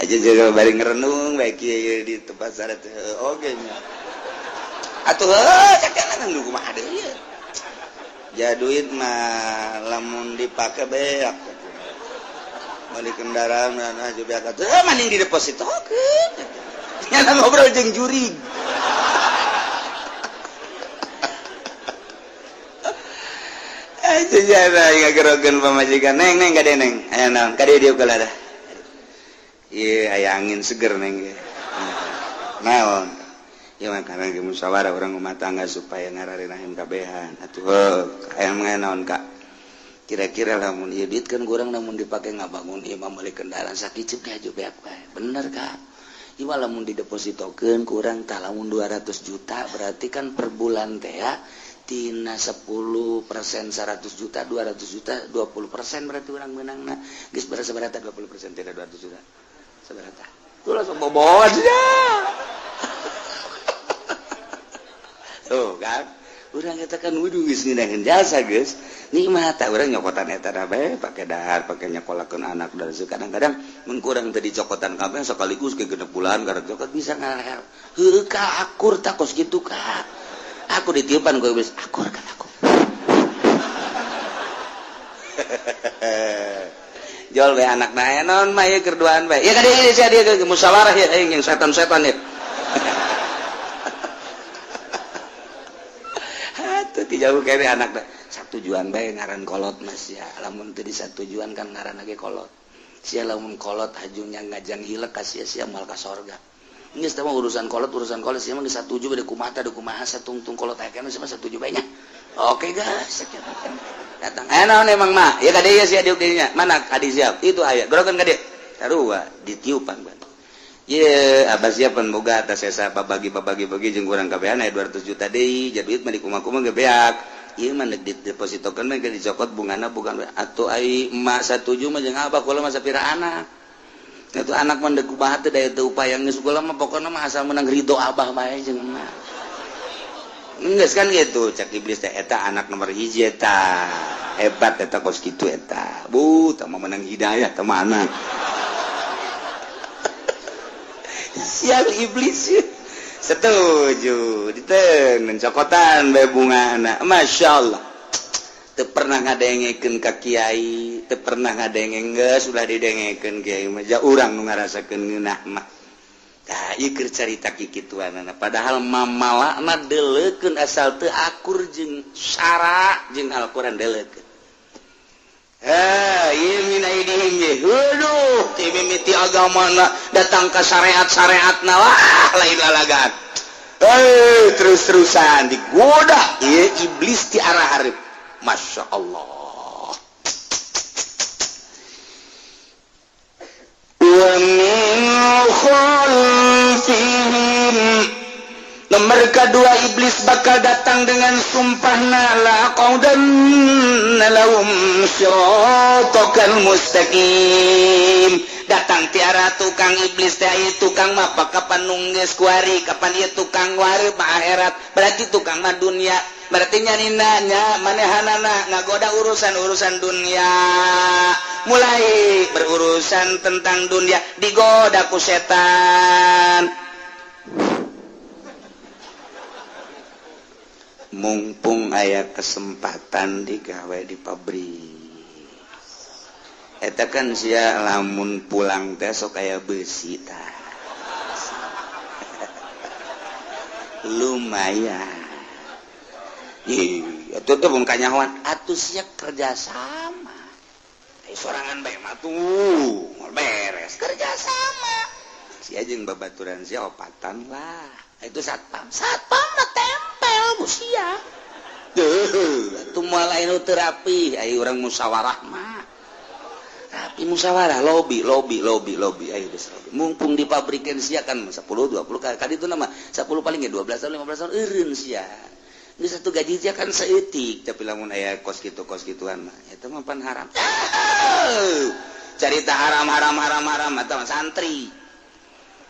Aja juga bari ngerenung bae kieu di tempat salat oge nya. Atuh heuh cek kana kumaha deui. Ja duit mah lamun dipake beak beli kendaraan nah beak atuh maning di depositokeun. Nyana ngobrol jeung jurig. Itu ngagerokeun pamajikan, neng neng kade neng, aya naon? Kade dieu kalah. Ieu aya angin seger neng. Naon? Ieu mah karena ge musyawarah urang rumah tangga supaya ngararenaheun kabehan. Atuh heuh, aya naon Kak? Kira-kira lamun ieu duit kan kurang lamun dipake ngabangun ieu mah meuli kendaraan sakiceup ge aju beak bae. Bener Kak. Ieu mah lamun didepositokeun kurang tah lamun 200 juta berarti kan per bulan teh ya tina 10% 100 juta 200 juta 20% berarti orang menangna geus berapa 20% tina 200 juta seberapa tuh langsung boboan ya. Tuh kan urang katakan wudu geus ngeunaheun jasa geus nikmat tah urang nyokotan eta bae pake dahar pake nyokolakeun anak dan kadang-kadang mun kurang teu dicokotan kabeh sekaligus ke genep bulan karek cokot bisa ngarahel heueuh ka akur tah kos kitu ka aku ditiupan gue iblis akur kan aku. Jol we anak na naon mah ieu keur duaan bae. Ya ka dieu sia dieu ke musyawarah ya aing yang setan-setan ya. Atuh ti jauh kene anak da satujuan bae ngaran kolot mas ya. Lamun teu disatujuan kan ngaran ge kolot. Sia lamun kolot hajunya ngajang hilek ka sia-sia moal ka sorga. Geus teh mah urusan kolot sia mah geus satuju bade kumaha teh kumaha satungtung kolot aya kana sia mah satuju bae nya. Oke guys, datang. Naon emang mah? Ya ka dieu sia diuk dinya. Mana adi siap? Itu aya. Gorokeun ka dieu. Sarua ditiupan ban. Ye, abah siapan boga atas sesa babagi-babagi bagi jeung urang kabehan aya 200 juta deui, jadi duit mah dikumaha-kumaha ge beak. Ieu mah deuk didepositokeun mah dicokot bungana bukan atuh ai emak satuju mah jeung abah kula mah sapira anak. Itu anak mah deuk kumaha teh daya teu upaya geus kula mah pokona mah asal menang ridho abah bae jeung emak. Geus kan gitu cak iblis teh eta anak nomor hiji eta. Hebat eta kos kitu eta. Bu, tah mah menang hidayah teh mah anak. Sial iblis. Setuju, diteun cokotan bae bungana. Masyaallah. Teu pernah ngadengekeun ka kiai, teu pernah ngadenge geus ulah didengekeun kiai mah ja urang nu ngarasakeun ngeunah mah. Tah ieu keur carita kikituanana padahal mamalakna deuleukeun asal teu akur jeung syara jeung Al-Qur'an deuleukeun. Heh, ieu min aidihim ye. Heuduh, ti mimiti agamana datang ka syariat-syariatna wah lain lalagan. Heuh, terus-terusan digoda ieu iblis ti arah hareup. Masya Allah. Wa min khalfihim. Nomor kedua iblis bakal datang dengan sumpahna la qaudanna lahum siratal mustaqim. Datang tiara tukang iblis teh ieu tukang mah kapan nunggeus kuari, kapan ieu tukang wari mah akhirat, berarti tukang mah dunia. Berarti nyanina nya manehanana ngagoda urusan-urusan dunia. Mulai berurusan tentang dunia digoda ku setan. Mumpung aya kesempatan digawe di pabrik. Eta kan sia lamun pulang teh sok aya beusi tah. Lumayan. Ih, atuh teh mun kanyahoan atuh sia kerja sama. Sorangan bae mah tuh, beres kerja sama. Sia jeung babaturan sia opatan lah. Itu satpam. Satpam mah tempel ku sia. Deuh, atuh moal aya nu teu rapi, aya urang musyawarah mah. Rapi musyawarah lobi lobi lobi lobi ayo geus lobi. Mumpung di pabrikeun sia kan 10 20 kali itu nama 10 paling ge 12 tahun 15 tahun eureun sia. Ini satu gaji dia kan seetik, tapi lamun aya kos kitu kos kituan mah eta mah pan haram. Carita haram haram haram haram atau santri.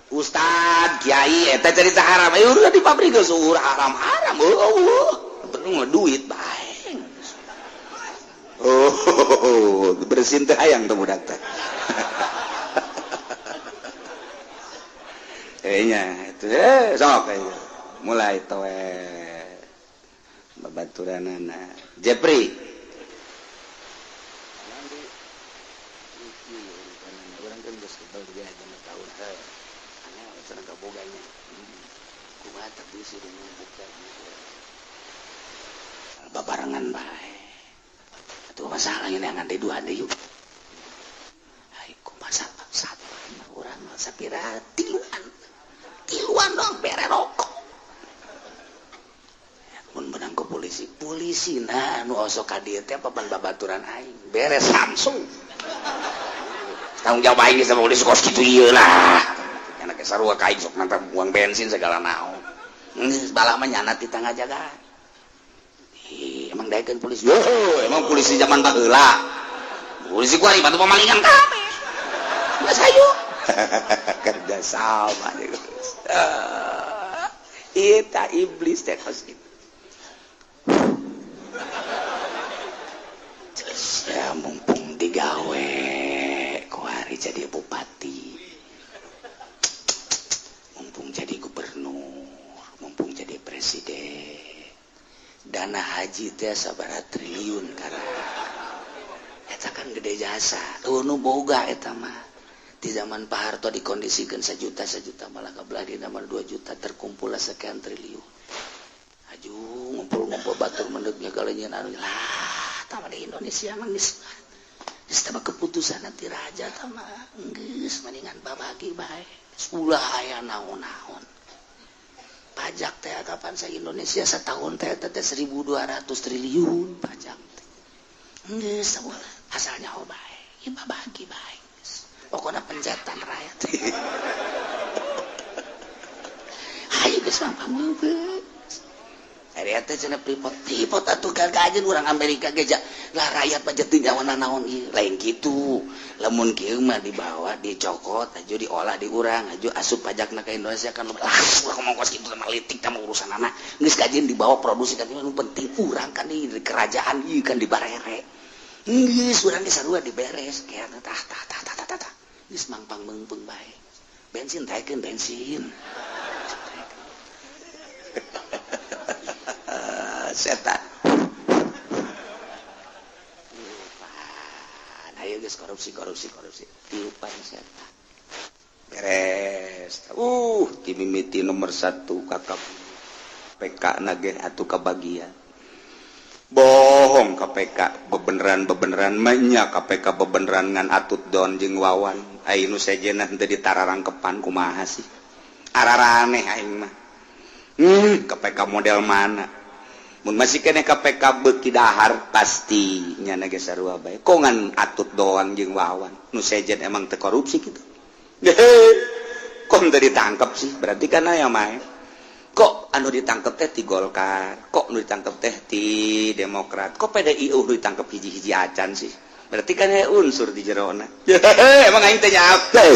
Ustad, kiai eta carita haram. Ayo udah di pabrik geus haram haram. Eueuh, penting mah duit bae. Oh, bersin teh hayang teh budak teh. Kayaknya itu sok mulai towe babaturanana Jepri urang kan geus kebal dia genep tahun heuh aneh cenah kaboganya kumaha teh bisi buka babarengan bae. Masalah ini yang deui dua deui yuk. Ai kumaha satpam urang mah sapira tiluan. Tiluan dong bere rokok. Mun menang ke polisi, polisi nah nu osok ka dieu teh papan babaturan aing. Beres Samsung. Tanggung jawab aing sama polisi kos kitu ieu lah. Nyana ke sarua ka aing sok mantap buang bensin segala naon. Geus balah mah nyana ti tangga jaga. Ih, emang daekeun polisi. Yo, emang polisi zaman baheula. Polisi kuari batu pemalingan kabeh. Geus hayu. Kerja sama geus. Eta iblis teh kos kitu. Ya mumpung digawe kuari jadi bupati, mumpung jadi gubernur, mumpung jadi presiden. Dana haji teh sabaraha triliun kara. Eta kan gede jasa. Eueuh nu boga eta mah. Di zaman Pak Harto dikondisikan sejuta sejuta malah kebelah di nama 2 juta terkumpul sekian triliun. Aju ngumpul-ngumpul batur mendeknya galenyeun anu lah. Tama di Indonesia mah geus geus tama keputusan nanti raja tama geus mendingan babagi bae. Ulah aya naon-naon. Pajak teh kapan sa Indonesia setahun teh teh 1.200 triliun pajak teh. Geus asalnya ho bae, ieu babagi bae. Pokona pencetan rakyat. Hayu geus mah ari teh cenah pripot-pripot atuh gagajeun urang Amerika ge lah rakyat mah teu nyawana naon ieu lain kitu. Lamun kieu mah dibawa dicokot aju diolah di urang aju asup pajakna ka Indonesia kan lah urang ngomong kos kitu mah litik tah urusanana geus kajeun dibawa produksi kan nu penting urang kan di kerajaan ieu kan dibarere. Geus urang ge sarua diberes kieu tah tah tah tah tah geus mangpang meungpeung bae. Bensin taekeun bensin. Setan. Tiupan. Ayo geus korupsi korupsi korupsi. Tiupan setan. Beres. Timimiti nomor 1 kakap PK nage atuh kabagian. Bohong KPK bebeneran-bebeneran mah KPK bebeneran ngan atut don jeung Wawan. Ai nu sejenna henteu ditararangkepan kumaha sih? Araraneh aing mah. KPK model mana? Mun masih kene KPK beuki dahar pasti nyana ge sarua bae. Kok ngan atut doang jeung Wawan. Nu sejen emang teu korupsi kitu. Kok teu ditangkep sih? Berarti kan aya mah. Kok anu ditangkep teh ti Golkar, kok anu ditangkep teh ti Demokrat, kok PDI nu ditangkep hiji-hiji acan sih? Berarti kan aya unsur di jerona. Emang aing teh nyape.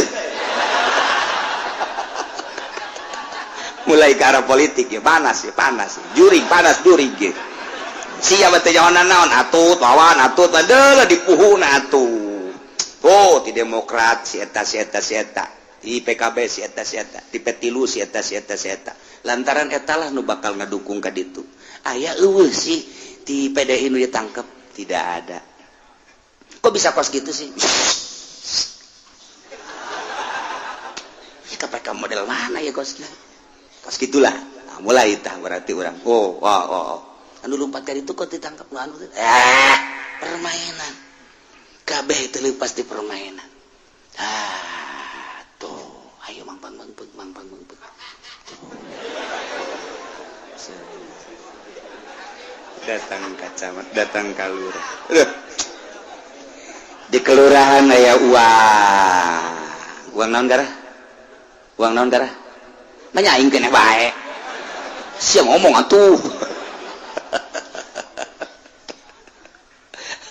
Mulai ke arah politik ya panas ya panas juring panas juring gitu siapa teh nyawana naon atut Wawan atut adalah dipuhuna atuh. Oh di Demokrat si eta si eta si eta di PKB si eta si eta di P3 si eta si eta si eta lantaran eta lah nu bakal ngadukung ka ditu aya eueuh sih di PDI nu ditangkep tidak ada. Kok bisa kos gitu sih? KPK model mana ya kos gitu? Kos gitulah. Nah, mulai tah berarti orang. Oh, oh, oh, oh. Anu lompat kali itu kok ditangkap nu anu permainan. Kabeh itu lepas di permainan. Ah, tuh. Ayo mangpang mangpang mangpang mangpang. Datang ka camat, datang ka lurah. Di kelurahan aya uang. Uang naon garah? Uang naon garah? Nanya aing keneh bae. Sia ngomong atuh.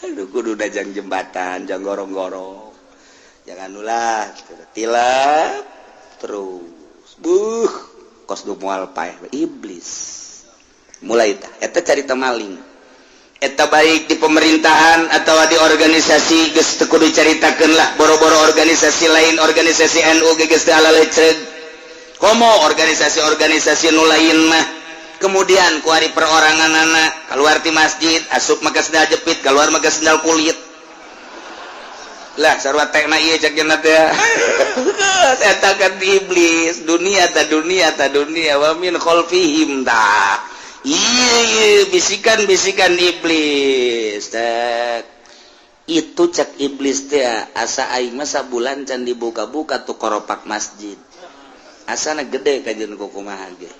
Aduh kudu dajang jembatan, jang gorong-gorong. Jangan ulah tilap terus. Buh, kos du moal paeh iblis. Mulai tah eta carita maling. Eta baik di pemerintahan atau di organisasi geus teu kudu caritakeun lah boro-boro organisasi lain, organisasi NU ge geus teu alalecreug. Komo organisasi-organisasi nu lain mah. Kemudian kuari perorangan anak keluar ti masjid asup make sendal jepit keluar make sendal kulit lah sarua tekna ieu cek cenah teh. Eta kan iblis dunia ta dunia ta dunia wa min khalfihim ta ieu bisikan-bisikan iblis. Tek Itu cek iblis teh, asa aing mah sabulan can dibuka-buka tuh koropak masjid. Asana gede kajian kumaha ge.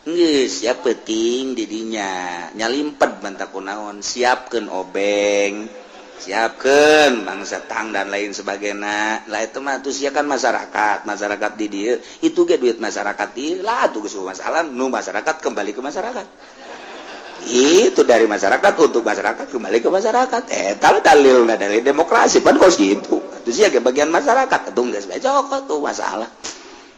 Geus ya penting didinya nyalimpet bantak kunaon, siapkeun obeng, siapkeun bangsa tang dan lain sebagainya. Lah itu mah tuh sia kan masyarakat, masyarakat di dieu itu ge duit masyarakat di lah tuh geus masalah nu masyarakat kembali ke masyarakat. Itu dari masyarakat untuk masyarakat kembali ke masyarakat. Kalau dalil dari demokrasi pan kos gitu. Itu sih ya bagian masyarakat atuh geus bae cokot tuh masalah.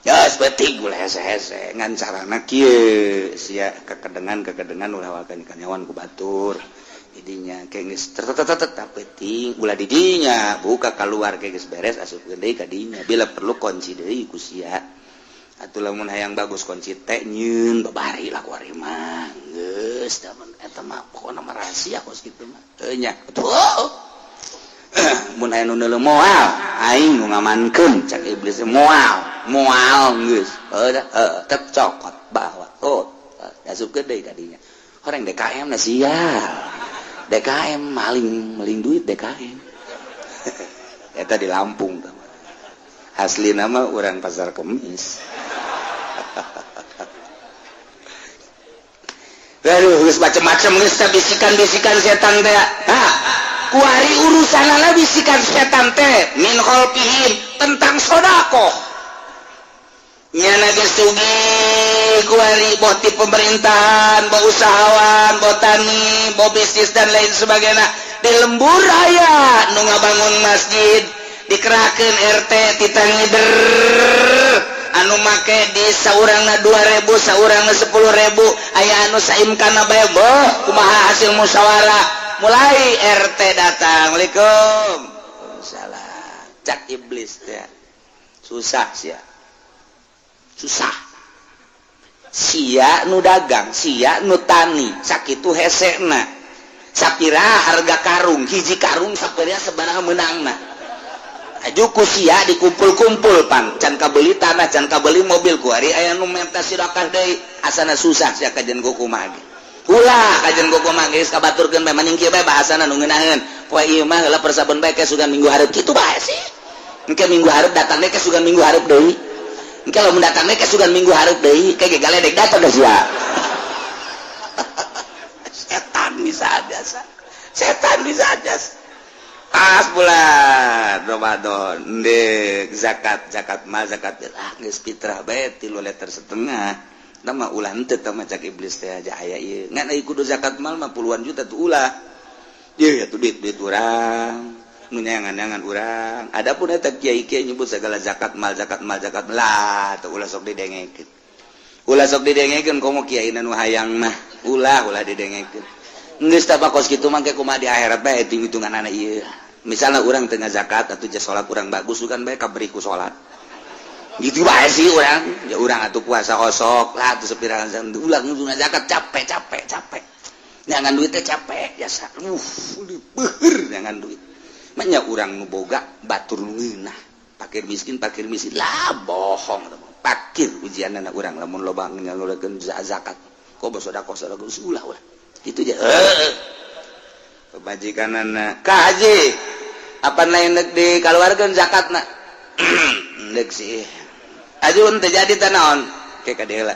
Ya seperti gula hese-hese ngan carana kieu sia kekedengan-kekedengan ulah wakan kanyawan ku batur. Didinya kayak geus tetep penting ulah didinya buka keluar kayak geus beres asupkeun deui ka dinya, bila perlu kunci deui ku sia. Atuh lamun hayang bagus kunci teh nyeun babari lah ku ari mah. Geus da eta mah pokona mah rahasia kos kitu mah. Heuh nya. Atuh mun aya nu neuleuh moal aing nu ngamankeun cak iblis, moal moal geus heuh heuh tep cokot bawa oh asupkeun deui ka dinya. Orang DKM na sial. DKM maling maling duit DKM. Eta di Lampung tah. Asli nama orang Pasar Kemis. Aduh, geus macem-macem geus bisikan-bisikan setan teh. Hah, kuari urusanana bisikan setan teh min khalfihim tentang sodakoh. Nyana geus sugih kuari boh ti pemerintahan, boh usahawan, boh tani, boh bisnis dan lain sebagainya. Di lembur aya nu ngabangun masjid, dikerahkeun RT titah ngider anu make di saurangna 2000, saurangna 10.000, aya anu saimkana bae boh kumaha hasil musyawarah. Mulai RT datang, Assalamualaikum. Salah cak iblis teh, susah sia, susah sia nu dagang, sia nu tani, sakitu hesena sapira harga karung, hiji karung sapira sabaraha meunangna. Aju ku sia dikumpul-kumpul pan can kabeli tanah, can kabeli mobil, ku ari aya nu menta sedekah deui. Asana susah sia kajen kumaha ge. Ulah kajen kumaha geus kabaturkeun bae, mending kieu bae bahasana nu ngeunaheun. Poe ieu mah heula persabun bae ke sugan minggu hareup kitu bae sih. Engke minggu hareup datang deui, ke sugan minggu hareup deui. Engke lamun datang deui ke sugan minggu hareup deui, ke ge galedek datang geus sia. Setan bisa aja, setan bisa aja. Pas bulan Ramadan ndek zakat, zakat mal, zakat ah geus fitrah bae 3,5 liter. Nama ulah henteu tah mah cak iblis teh aja aya ieu. Ngan ai kudu zakat mal mah puluhan juta tuh ulah. Ieu tuh duit-duit urang, nu nyangan-nyangan urang. Adapun eta kiai-kiai nyebut segala zakat mal, zakat mal, zakat lah tuh ulah sok didengekeun. Ulah sok didengekeun komo kiai nu hayang mah. Ulah ulah didengekeun. Geus tah kos kitu mah ke kumaha di akhirat bae hitung-hitungan ieu. Misalnya orang tengah zakat atau jas sholat kurang bagus kan bae kaberi ku sholat gitu bae sih orang ya. Urang atuh puasa osok lah tuh sepira ulah ngusungan zakat, capek capek capek jangan duitnya, capek jasa beuheur jangan duit. Manya urang nu boga batur nu ngeunah, pakir miskin, pakir miskin lah, bohong pakir ujian anak urang lamun loba nyalurkeun zakat kok sedekah sedekah ulah ulah itu aja. Pemajikan anak kaji apa lain dikeluarkan zakat nak dek sih ajun terjadi tanaon kayak kadela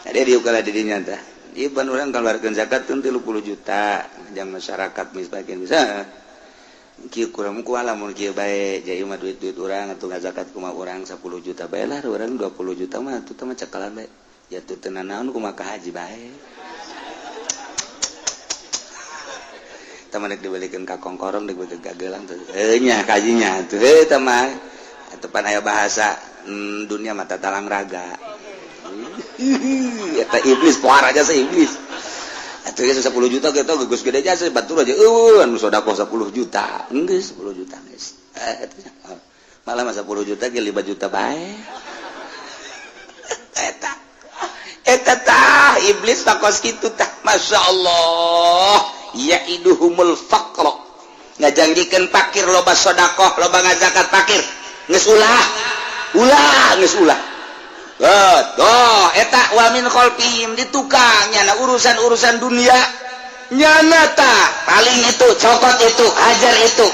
ada di ukala di dinya tah. Ieu ban urang keluarkan zakat teh 30 juta jang masyarakat miskin bisa kieu kurang ku lamun kieu bae jadi mah duit-duit urang atuh ngazakat kumaha urang 10 juta bae lah, urang 20 juta mah atuh mah cekalan bae ya tuh teu nanaon kumaha ka haji bae. Teman dibalikin ka kongkorong, dibalikin ka gelang tuh nya kajinya tuh heuh mah tepan aya bahasa dunia mata talang raga eta iblis poar aja sih iblis atuh geus 10 juta kita geus gede jasa batur aja eueuh anu sedekah 10 juta geus 10 juta geus malah mah 10 juta ge 5 juta bae eta eta tah iblis tah kos kitu tah. Masya Allah, yaiduhumul faqra ngajanjikeun pakir loba sedekah loba ngazakat pakir geus ulah ulah geus ulah. Oh, eta wa min khalfihim di tukang nyana urusan-urusan dunia. Nyana tah paling itu, cokot itu, hajar itu.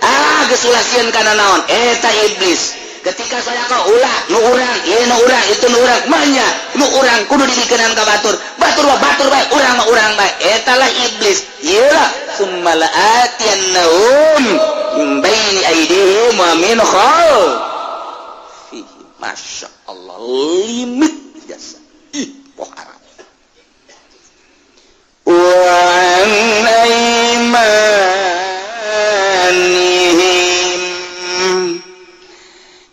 Ah, geus ulah sieun kana naon. Eta iblis. Ketika saya kau ulah nu urang, ieu nu urang, itu nu urang, manya nu urang kudu dibikenan ka batur. Batur mah batur bae, urang mah urang bae. Eta lah iblis. Ieu lah summa la'atiyannahum min baini aydihim wa min khalfihim. Masya Allah, limit jasa. Ih, pohara. Wa an aymanihim.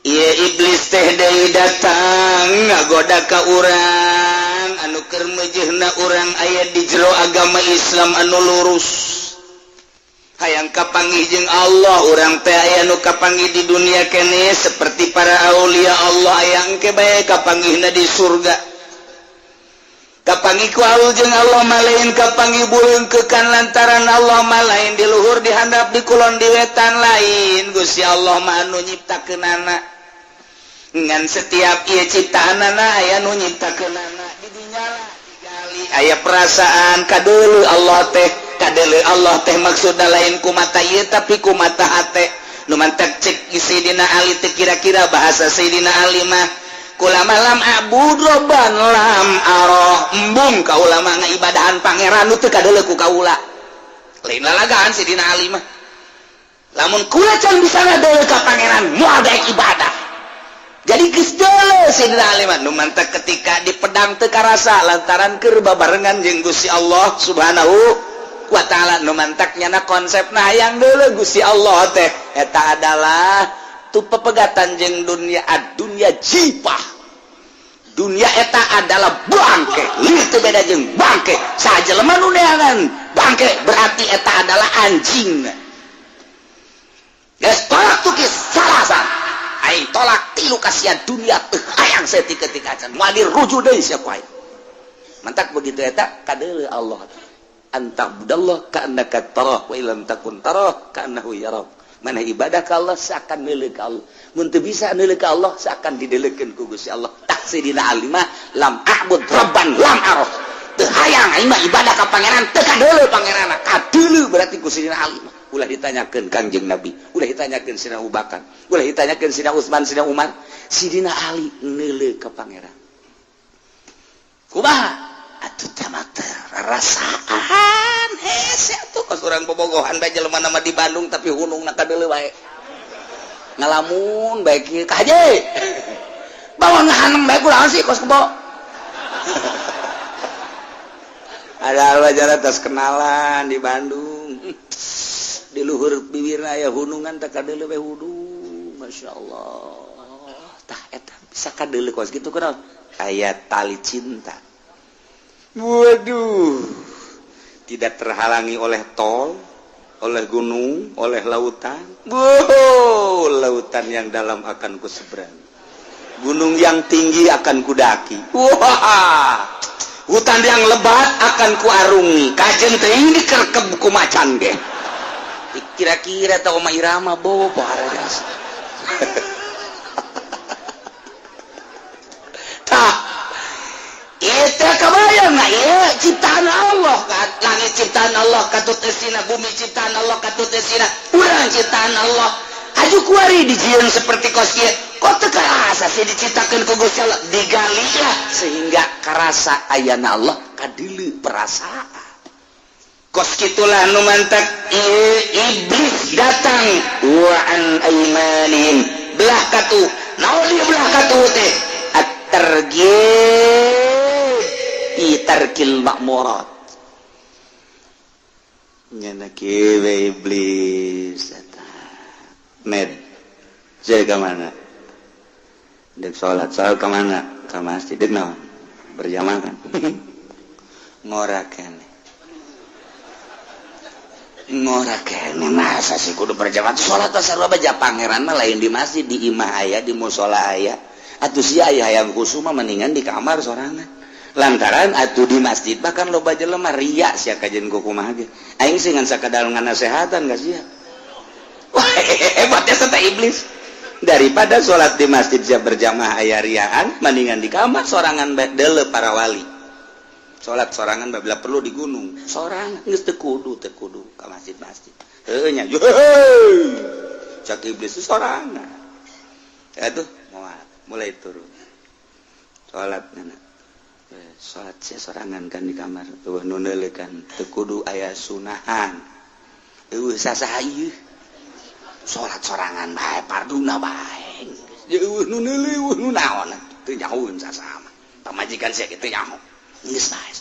Ieu iblis teh deui datang ngagoda ka urang anu keur meujeuhna urang aya di jero agama Islam anu lurus. Hayang kapanggih jeung Allah, urang teh aya nu kapanggih di dunia kene seperti para aulia Allah, aya engke bae kapanggihna di surga. Kapanggih ku Allah jeung Allah mah lain kapanggih buleungkeukan lantaran Allah mah lain di luhur, di handap, di kulon, di wetan, lain. Gusti Allah mah anu nyiptakeunana, ngan setiap ieu ciptaanana aya nu nyiptakeunana. Di dinya lah digali aya perasaan kadeuleu Allah teh. Kadeuleu Allah teh maksudna lain ku mata ieu, tapi ku mata hate. Nu mantak cek Sayyidina Ali teh, kira-kira bahasa Sayyidina Ali mah, kulama lam a'bud robban lam aroh. Embung kaula mah ngaibadahan pangeran nu teu kadeuleu ku kaula. Lain lalagaan Sayyidina Ali mah, lamun kula can bisa ngadeuleu ka pangeran, moal daek ibadah. Jadi geus deuleu Sayyidina Ali mah. Nu mantak ketika di pedang teu karasa lantaran keur babarengan jeung Gusti Allah Subhanahu wa Ta'ala. Nu mantak nyana konsepna hayang deuleu Gusti Allah teh eta adalah tu pepegatan jeung dunia. Dunia jipah, dunia eta adalah bangke, itu beda jeung bangke. Sajelema nu neangan bangke berarti eta adalah anjing. Geus tolak tukis salasan, aing tolak tilu kasihan dunia, teu hayang saeutik ketika acan moal dirujuk deui sia ku aing. Mantak begitu eta kadeuleu Allah, anta'budallah ka'annaka tarah wa illam takun tarah ka'annahu yarak. Mana ibadah ka Allah seakan neuleuh ka Allah, mun teu bisa neuleuh ka Allah, seakan dideleukeun ku Gusti Allah. Tak Sayyidina Ali mah lam a'bud rabban lam araf, teu hayang aing mah ibadah ka pangeran teu kadeuleu pangeranna. Kadeuleu berarti ku Sayyidina Ali mah ulah ditanyakeun Kangjeng Nabi, ulah ditanyakeun Sayyidina Abu Bakar, ulah ditanyakeun Sayyidina Utsman, Sayyidina Umar. Sayyidina Ali neuleuh ka pangeran kumaha atuh? Teh rasaan hese atuh kos urang bobogohan bae, jelema nama di Bandung tapi hunungna kadeuleu bae, ngalamun bae kieu ka haji bawa ngahanem bae, kunaon sih kos kebo. Ada wajar atas kenalan di Bandung, di luhur bibirna aya hunungan teh kadeuleu bae hudung, Masya Allah. Tah eta bisa kadeuleu kos kitu kunaon? Aya tali cinta. Waduh, tidak terhalangi oleh tol, oleh gunung, oleh lautan. Wow, lautan yang dalam akan ku seberang, gunung yang tinggi akan kudaki, wah, hutan yang lebat akan kuarungi. Kajen teh ini dikerkeb ku macan ge kira-kira tau mah irama bobo pohara jasa. Tah itu kebayang nggak ya ciptaan Allah kan? Langit ciptaan Allah katut esina, bumi ciptaan Allah katut esina, urang ciptaan Allah. Haju kuari dijieun seperti kos ieu, kok teu karasa sih diciptakeun ku Gusti Allah? Digali lah sehingga karasa ayana Allah, kadeuleu perasaan kos kitulah. Nu mantak iblis datang wa an aymanihim, belah katu naon ieu? Belah katu teh at-targhib fi tarkil ma'murat. Nyana kieu iblis eta med saya ke mana dek salat, salat ke mana? Ke masjid. Dek naon? Berjamaah. Kan ngora kene, ngora kene. Masa sih kudu berjamaah? Salat sarua baja pangeran mah lain di masjid, di imah aya, di musola aya. Atuh sia aya hayang kusuma mendingan di kamar sorangan, lantaran atuh di masjid bahkan loba jelema ria sia kajen ku kumaha ge. Aing sih ngan sakadar nganasehatan ka sia. Wah, hebatnya serta iblis. Daripada sholat di masjid sia berjamaah aya riaan, mendingan di kamar sorangan bae deuleu para wali. Salat sorangan bila perlu di gunung. Sorangan geus teu kudu ka masjid-masjid. Heuh nya. Cak iblis sorangan. Atuh moal mulai turun. Salat nana. Salat sia sorangan kan di kamar. Eueuh nu neuleuh kan teu kudu aya sunahan. Eueuh sasaha ieu. Salat sorangan bae parduna bae. Eueuh nu neuleuh eueuh nu naon teu nyahoeun sasaha mah. Pamajikan sia kitu nyaho. Geus bae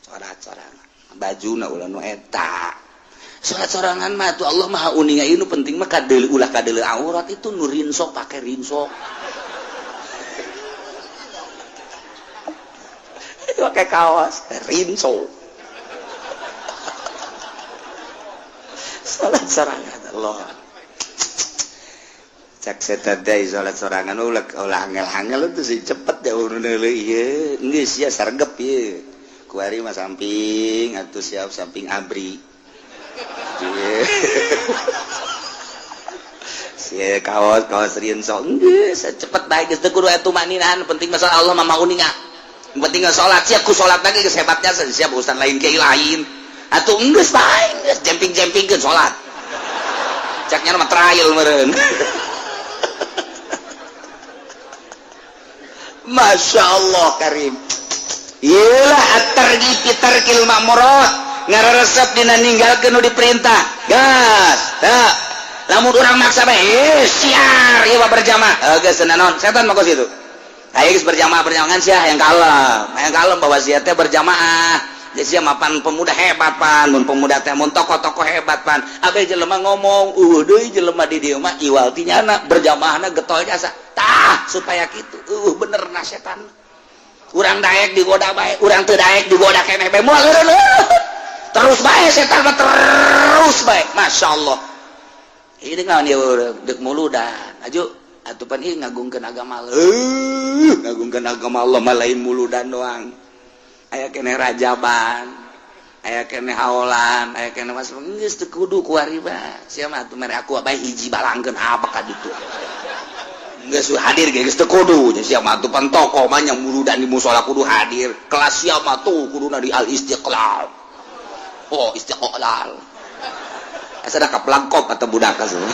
salat sorangan. Bajuna ulah nu eta. Salat sorangan mah tuh Allah Maha uninga ieu nu penting mah kadeuleu ulah kadeuleu aurat itu nu rinsok pake rinsok. Pakai kaos rinso. Salat sorangan Allah. Cak setan teh salat sorangan ulah angel-angel itu sih cepet ya neuleuh ieu geus sia sargep ieu. Kuari mah samping atuh siap samping abri. Sia kaos kaos rinso geus cepet bae geus teu kudu atuh maninaan penting masalah Allah mah mau uninga. Penting salat siap ku salat lagi geus hebatnya siap urusan lain kiai lain. Atuh geus bae geus jemping-jempingkeun salat. Caknya mah trial meureun. Masya Allah karim. Iyalah at-targhib fi tarkil ma'murat ngararesep dina ninggalkeun nu diperintah. Gas teu lamun urang maksa bae siar ieu mah berjamaah. Geus naon setan mah kos kitu. Ayo geus berjamaah berjamaah sia hayang kalem. Hayang kalem bahwa sia teh berjamaah. Jadi sia mapan pemuda hebat pan, mun pemuda teh mun tokoh-tokoh hebat pan. Abe jelema ngomong, deui jelema di dieu mah iwal ti nyana berjamaahna getol jasa. Tah supaya kitu. Bener na setan. Urang daek digoda bae, urang teu daek digoda keneh bae. Moal eureun. Terus bae setan mah terus bae. Masyaallah. Ieu naon ieu deuk muludan. Aju atuh pan ieu ngagungkeun agama Allah. Ngagungkeun agama Allah mah lain muludan doang. Aya keneh rajaban, aya keneh haolan, aya keneh mas geus teu kudu kuari mah. Sia mah atuh mere aku bae hiji balangkeun apa ka ditu. Geus hadir ge geus teu kudu. Sia mah atuh pan tokoh mah nya muludan di musala kudu hadir. Kelas sia mah tuh kuduna di Al Istiqlal. Oh, Istiqlal. Asa da kaplangkop atau budak asuh.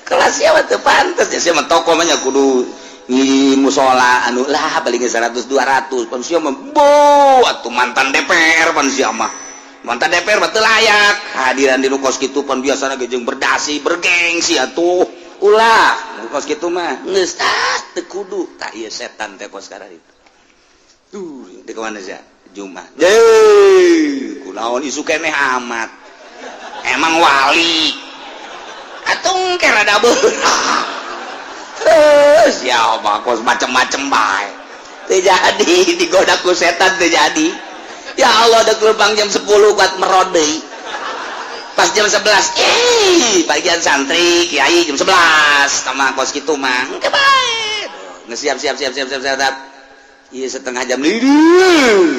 Kelas sia mah teu pantes sia mah tokoh mah nya kudu di musola anu lah paling 100 200 pan sia mah bo atuh mantan DPR pan sia mah mantan DPR mah teu layak hadiran di nu kos kitu pan biasana ge jeung berdasi bergengsi atuh ulah nu kos kitu mah geus ah teu kudu tah ieu setan teh kos kararitu tuh di mana sia Jumat deui kunaon isu keneh amat emang wali atung ke rada beurang. Terus ya Allah kos macem-macem bae. Teu jadi digoda ku setan teu jadi. Ya Allah ada kelupang jam 10 kuat merod deui. Pas jam 11 bagian santri kiai jam 11 sama kos kitu mah. Engke bae. Geus siap siap siap siap siap siap. Ieu setengah jam deui.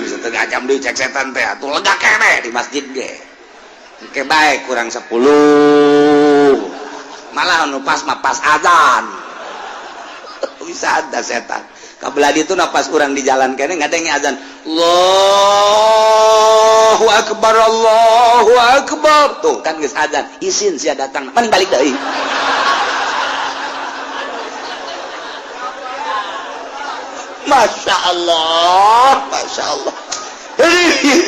Setengah jam deui cek setan teh atuh lega keneh di masjid ge. Engke bae kurang 10. Malah anu pas mah pas azan. Bisa ada setan kabelah itu napas kurang di jalan kene ngadenge azan Allahu akbar Allahu akbar tuh kan geus azan isin sia datang paling balik deui. Masya Allah Masya Allah.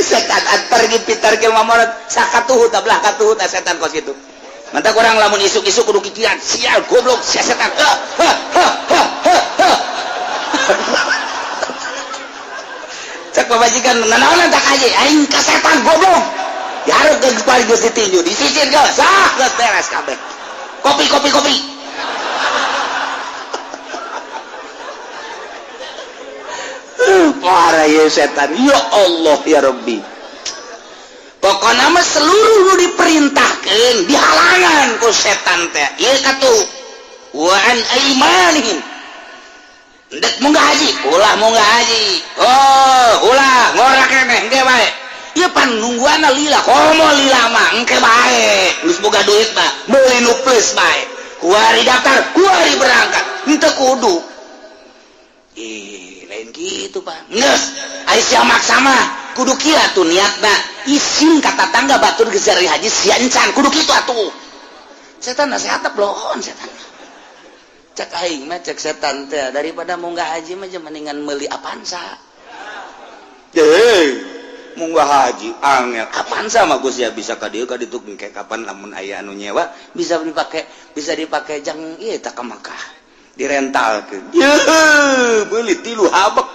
Setan antar gipitar ke mamorat sakatuhu tablah katuhu ta setan kos kitu. Mantap orang lamun isuk-isuk kudu kikian sial goblok sia setan. Ha ha ha ha ha. Cek pamajikan nanaonan tak aja aing ka setan goblok. Dihareup geus bari geus ditinju disisir geus sah geus beres kabeh. Kopi kopi kopi. Parah ya setan ya Allah ya Rabbi. Pokokna mah seluruh nu diperintahkeun dihalangan ku setan teh. Ieu katuh wa an aimanihim. Ndek munggah haji, ulah munggah haji. Oh, ulah ngora keneh engke bae. Ieu pan nungguanna lila, komo lila mah engke bae. Geus boga duit mah, meuli nu plus bae. Kuari daftar, kuari berangkat. Henteu kudu. Ih, lain gitu, Pak. sia maksa mah kudu kieu atuh niatna, isin ka tatangga, batur geus haji, sia encan, kudu kitu atuh. Setan nasihat bloon setan. Cek aing mah, cek setan teh, daripada munggah haji mah mendingan meuli Avanza. Deh, munggah haji angel, Avanza mah Gus ya bisa ka dieu ka ditu, engke kapan lamun aya anu nyewa bisa dipakai, bisa dipakai jang ieu tah ka Makkah, direntalkeun. Ye, beuli tilu habek,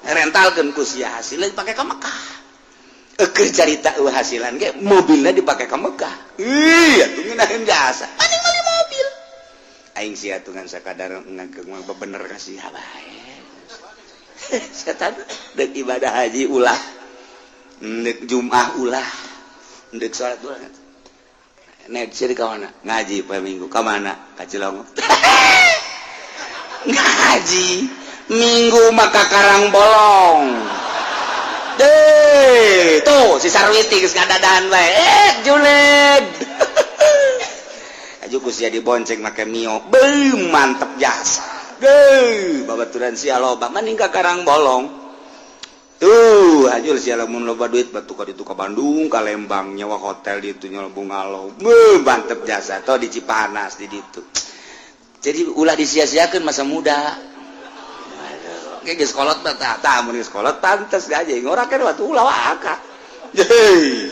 rentalkeun ku sia, hasilnya dipakai ka Makkah. Eukeur carita eueuh hasilan ge mobilnya dipakai ka Mekah. Ih, atuh ngeunaheun jasa. Mending meuli mobil. Aing sia atuh ngan sakadar ngageng mah bener kasih bae. Setan dek ibadah haji ulah, dek Jumat ulah, dek salat ulah. Nek sih ka mana? Ngaji poe Minggu ka mana? Ka Cilongok. Ngaji Minggu maka Karang Bolong. Deh, tuh si Sarwiti geus ngadadahan bae. Eh, julid. Aju ku sia dibonceng make Mio. Beuh, mantep jasa. Deh, babaturan sia loba mending ka Karang Bolong. Tuh, ajul sia lamun loba duit batu ka ditu ka Bandung, ka Lembang, nyewa hotel di itu, nyewa bungalow. Beuh, mantep jasa. Tuh di Cipanas di ditu. Jadi ulah disia-siakeun masa muda. Oke, geus kolot mah tah, tah mun geus kolot pantes aja ngorakeun waktu ulah waka. Heuy.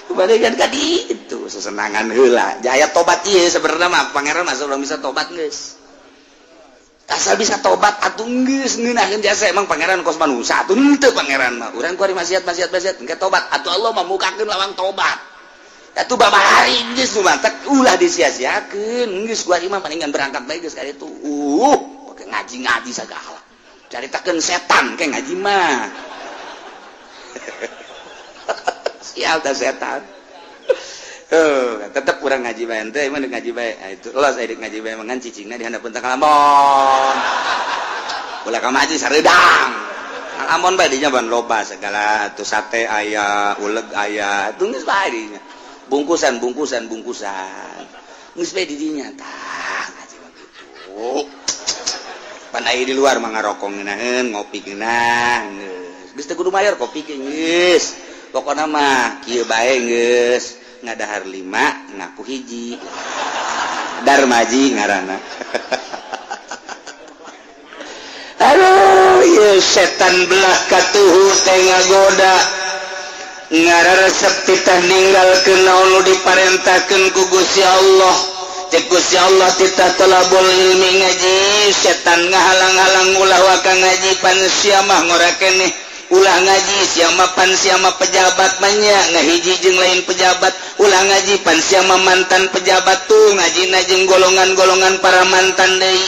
Mendingan ka ditu sesenangan heula. Jaya tobat ieu sebenarnya mah pangeran masa urang bisa tobat geus. Asal bisa tobat atuh geus ngeunaheun jasa, emang pangeran kos manusia atuh henteu pangeran mah. Urang kuari maksiat maksiat maksiat engke tobat atuh Allah mah mukakeun lawang tobat. Atuh babari geus nu mantek ulah disia-siakeun geus kuari mah mendingan berangkat bae geus ka ditu. Pake ngaji-ngaji sagala. Caritakeun setan ke ngaji mah. Sial teh setan. Tetep kurang ngaji bae ente emang ngaji bae. Nah, itu los aya ngaji bae mangan cicingna di handapeun teh kalamon. Ulah ka ngaji sareudang. Kalamon bae dinya ban loba segala tuh, sate aya, uleg aya, tuh geus bae dinya. Bungkusan bungkusan bungkusan. Geus bae di dinya tah ngaji mah kitu. Pan aya di luar mah ngarokok ngeunaheun, ngopi ngeunah geus. Geus teu kudu mayar kopi ge geus. Pokokna mah kieu bae geus, ngadahar lima ngaku hiji, darmaji ngaranna. Aduh, ieu setan belah katuhu teh ngagoda, ngararesep titah ninggalkeun naon nu diparentahkeun ku Gusti Allah. Cek Gusti Allah titah tolabul ilmi, ngaji, setan ngahalang-halang ulah waka ngaji, pan sia mah ngora keneh, ulah ngaji sia mah, pan sia mah pejabat banyak ngahiji jeung lain pejabat, ulah ngaji pan sia mah mantan pejabat, tuh ngaji jeung golongan-golongan para mantan deui.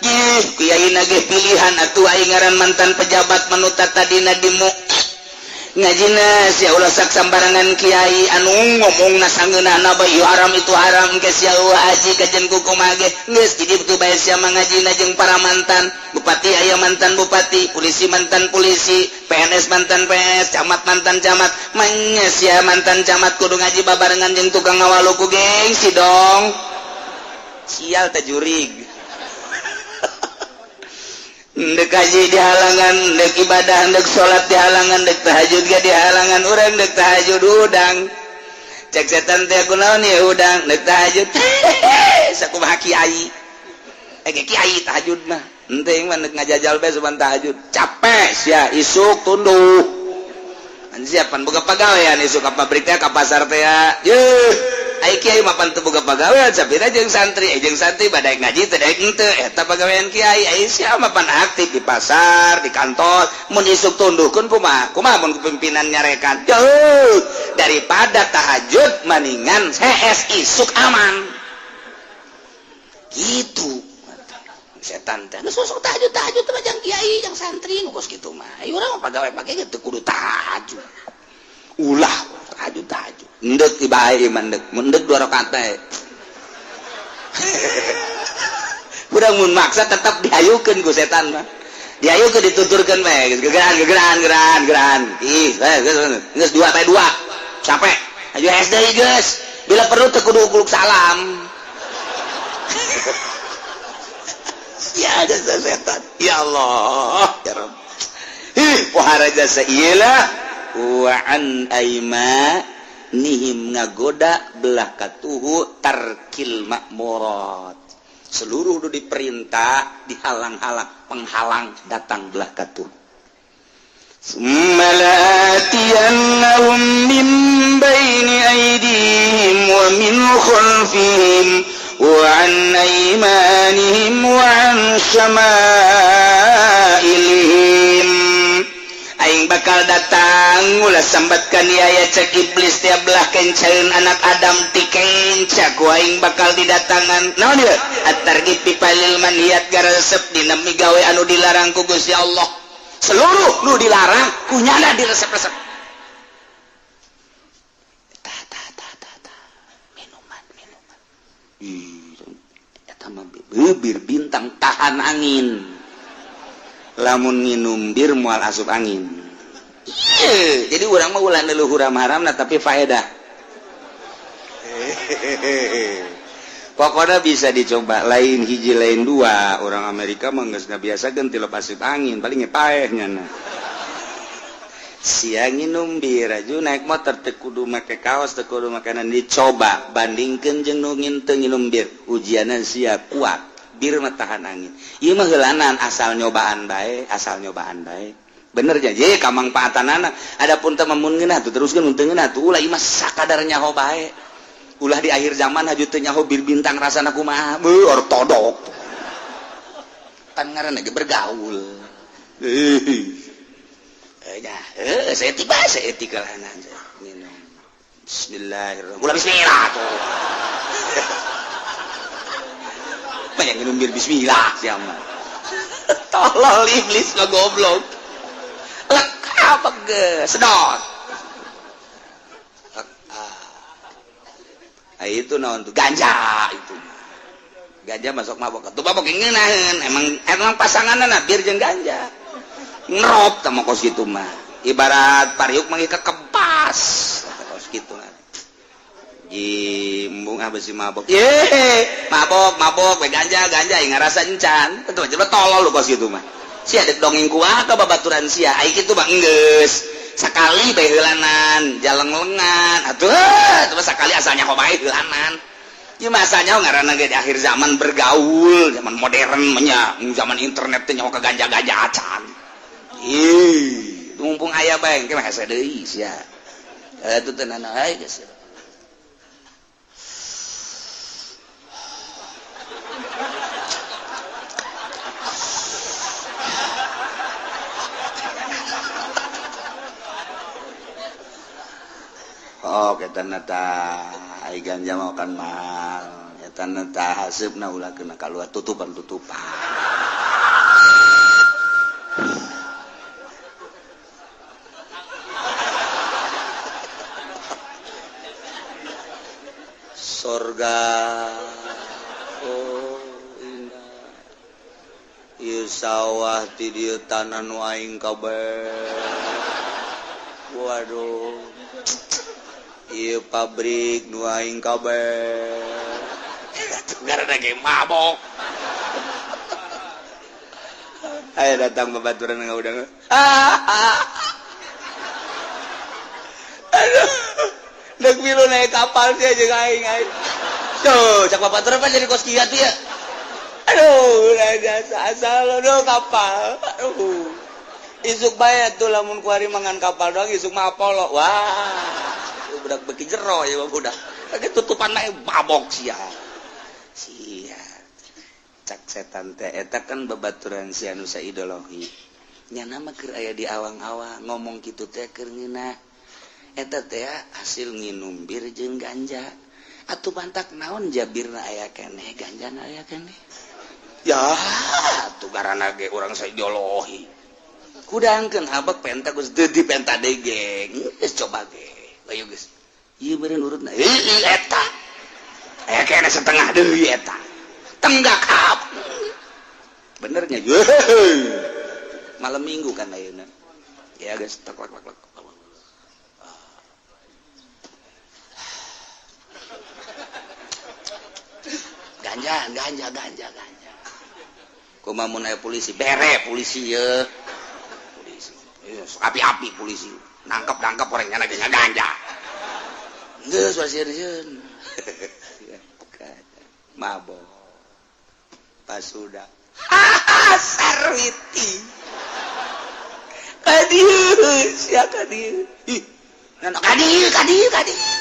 Gih, kiai nage pilihan atuh aing ngaran mantan pejabat manuta tadina dimu ngajina sia, ulah sak sambarangan kiai anu ngomongna sangeunahna bae, ieu haram itu haram, ke sia eueuh haji kajen ku kumaha ge geus jadi betul bae sia mah ngajina jeung para mantan bupati, aya mantan bupati, polisi mantan polisi, PNS mantan PNS, camat mantan camat, manya sia mantan camat kudu ngaji babarengan jeung tukang ngawalu ku gengsi dong. Sial teh jurig. Dek haji dihalangan, dek ibadah, dek salat dihalangan, dek tahajud ge dihalangan. Urang dek tahajud udang, cek setan teh, kunaon ya udang dek tahajud, sakumaha kiai eh kiai tahajud mah henteu mah dek ngajajal bae suban tahajud capek sia, isuk tunduh siapan boga pagawean, isuk ka pabrik teh, ka pasar teh ya. Yeuh, ai kiai mah pan teu boga pagawean, sapira jeung santri, eh jeung santri badaek ngaji teu daek henteu, eta pagawean kiai. Ai sia mah pan aktif di pasar, di kantor, mun isuk tunduhkeun kumaha kumaha mun pimpinan nyarekan. Jauh daripada tahajud maningan CS isuk aman gitu. Setan teh geus masuk tahajud tahajud mah jang kiai, jang santri nu kos kitu mah. Ai urang mah pagawe pake teu kudu tahajud, ulah tahajud tahajud endek bae mah, endek mun endek dua rakaat teh. Urang mun maksa tetap dihayukeun ku setan mah, dihayukeun, dituturkeun bae geus gegeran gegeran gegeran gegeran, ih geus dua bae, dua capek aju SD geus, bila perlu teu kudu kuluk salam. Ya jasa setan. Ya Allah, ya Rabb. Ih, pohara jasa ieu lah. Wa an aima nihim ngagoda belah katuhu tarkil makmurat. Seluruh nu diperintah dihalang-halang, penghalang datang belah katuhu. Summa la'atiyannahum min baini aydihim wa min khalfihim wa an aymanihim wa an syama'ilihim. Aing bakal datang ulah sambatkan ieu cek iblis tiap belah kencaeun anak Adam ti kenca ku aing bakal didatangan. Naon ieu? At-targhib fi falil manhiyat garesep dina migawe anu dilarang ku Gusti Allah. Seluruh nu dilarang kunyana diresep-resep. Tah tah tah tah tah. Minuman minuman. Ih, eta mah bir bintang tahan angin. Lamun nginum bir moal asup angin. Ieu, jadi urang mah ulah leluhur haram-haramna tapi faedah. Pokoknya bisa dicoba lain hiji lain dua. Orang Amerika mah geus ngabiasakeun tilep asup angin, paling paeh nyana. Sia nginum bir aju naik motor teu kudu make kaos, teu kudu makanan dicoba bandingkeun jeung nu teu nginum bir. Ujianna sia kuat. Bir mah tahan angin. Ieu mah heulanan asal nyobaan bae, asal nyobaan bae. Bener ja, ye kamangpaatanana. Adapun teu mun ngeunah tuh teruskeun mun teu ngeunah tuh ulah ieu mah sakadar nyaho bae. Ulah di akhir zaman haju teu nyaho bir bintang rasana kumaha. Beuh ortodok. Pan ngaranna ge bergaul. Ya, saya tiba saya etika lahanan minum. Bismillahirrahmanirrahim. Ulah bismillah tuh. Banyak minum bir bismillah siapa. Tolol iblis mah goblok. Lek apa ge sedot. Ah, itu naon tuh ganja itu. Ganja masuk mabok. Tuh mabok ngeunaheun emang emang pasanganna bir jeung ganja. Ngerop tah mah kos kitu mah. Ibarat pariuk mah kekempas. Kos kitu mah. Jimbung ah besi mabok. Ye, mabok, mabok, we ganja, ganja yang ngarasa encan. Betul aja tolol lu kos kitu mah. Sia dek dongeng kumaha ka babaturan sia. Ai kitu mah enggeus. Sakali bae heulanan, jaleng-lengan. Atuh, atuh mah sakali asalnya bae heulanan. Ieu mah asalnya ngaranna ge di akhir zaman bergaul, zaman modern mah nya, zaman internet teh nyaho ka ganja-ganja acan. Ih, mumpung aya bae engke mah hese deui sia. Atuh teu nanaon ai geus. Oh, eta nata ai ganja mau kan mahal. Eta nata haseupna ulah kena kaluar tutupan-tutupan. Sorga oh indah. Ieu sawah ti dieu tanah nu aing kabeh. Waduh. Ieu pabrik nu aing kabeh. Gara-gara ge mabok. Ayo datang babaturan ngaudang. Aduh. Dek milu naik kapal sih jeung aing aing. Tuh, cak babaturan mah jadi kos kieu tuh ya. Aduh, jasa asal aduh kapal. Aduh. Isuk bae tuh lamun kuari mangan kapal doang isuk mah Apollo. Wah. Budak beki jero ya budak. Kage tutupan mah mabok sia. Sia. Cak setan teh eta kan babaturan si anu saideologi. Nya mah keur aya di awang-awang ngomong kitu teh keur ngeunah. Eta teh hasil nginum bir jeung ganja. Atuh mantak naon jabirna aya keneh, ganjana aya keneh. Ya, atuh garana ge urang saideologi. Kudangkeun habek penta geus deui penta deui geng. Geus coba ge. Ayo geus. Ieu beureun urutna. Heueuh eta. Aya keneh setengah deui eta. Tenggak hap. Benernya. Malam Minggu kan ayeuna. Ya geus tek lek lek. Ganja, ganja, ganja, ganja. Kumaha mun aya polisi, bere polisi ye. Polisi. Api-api polisi. Nangkep-nangkep orangnya lagi ngaganja. Geus wasieun. Mabok. Pas sudah. Sarwiti. Ka dieu, sia ka dieu. Ih, ka dieu, ka dieu, ka dieu.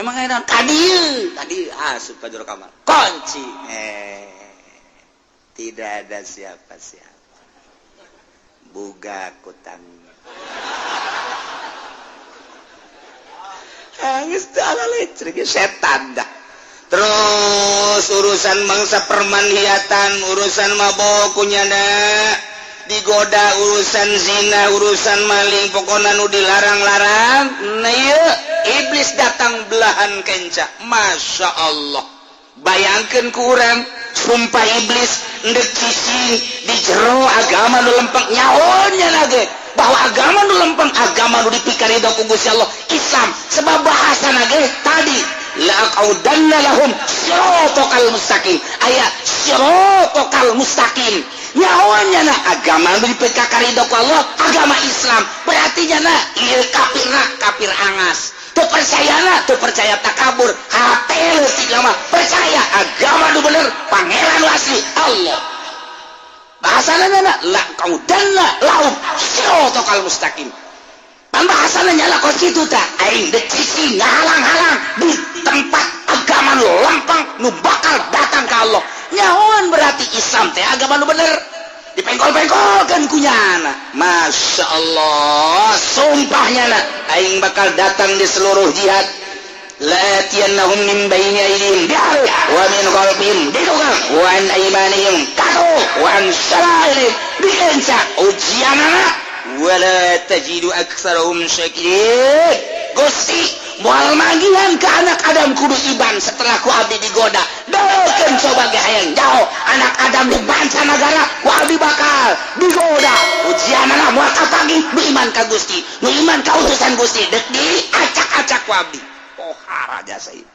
Emang aya ka dieu, ka dieu asup ka jero kamar. Kunci. Tidak ada siapa-siapa. Buka kutang. Geus teu ala lecrek setan dah. Terus urusan mangsa permanhiatan, urusan mabok kunyana digoda, urusan zina, urusan maling, pokoknya nu dilarang-larang. Nah ieu iblis datang belahan kenca. Masya Allah, bayangkan ku urang, sumpah iblis ndek cicing di jero agama nu lempeng, nyahonya lagi bahwa agama nu lempeng, agama nu dipikarido ku Gusti Allah Islam, sebab bahasa nage tadi laqaudanna lahum siratal mustaqim, aya siratal mustaqim, nyahonya na agama nu dipikarido ku Allah agama Islam, berarti nyana ieu kafirna kafir angas, teu percayana teu percaya takabur, hate leutik lama percaya agama nu bener, pangeran nu asli Allah. Bahasana nyana laqaudanna lahum siratal mustaqim. Pembahasana nyala kos kitu tah, aing dek cicing ngahalang-halang di tempat agama nu lempeng nu bakal datang ka Allah. Nyahoan berarti Islam teh agama nu bener, dipengkol-pengkolkeun ku nyana. Masya Allah, sumpahnya na aing bakal datang di seluruh jihad. La'atiyannahum min baini aydihim wa min khalfihim ditukang wa an aymanihim katu wa an syama'ilihim dikenca ujianana wala tajidu aktsarahum syakirin. Gusti moal manggihan ke anak Adam kudu iban setelah ku abdi digoda. Dokeun coba ge hayang jauh anak Adam di mancanagara ku abdi bakal digoda. Ujianana moal kapagi nu iman ka Gusti, nu iman ka utusan Gusti, dek diacak-acak ku abdi. Pohara jasa ieu.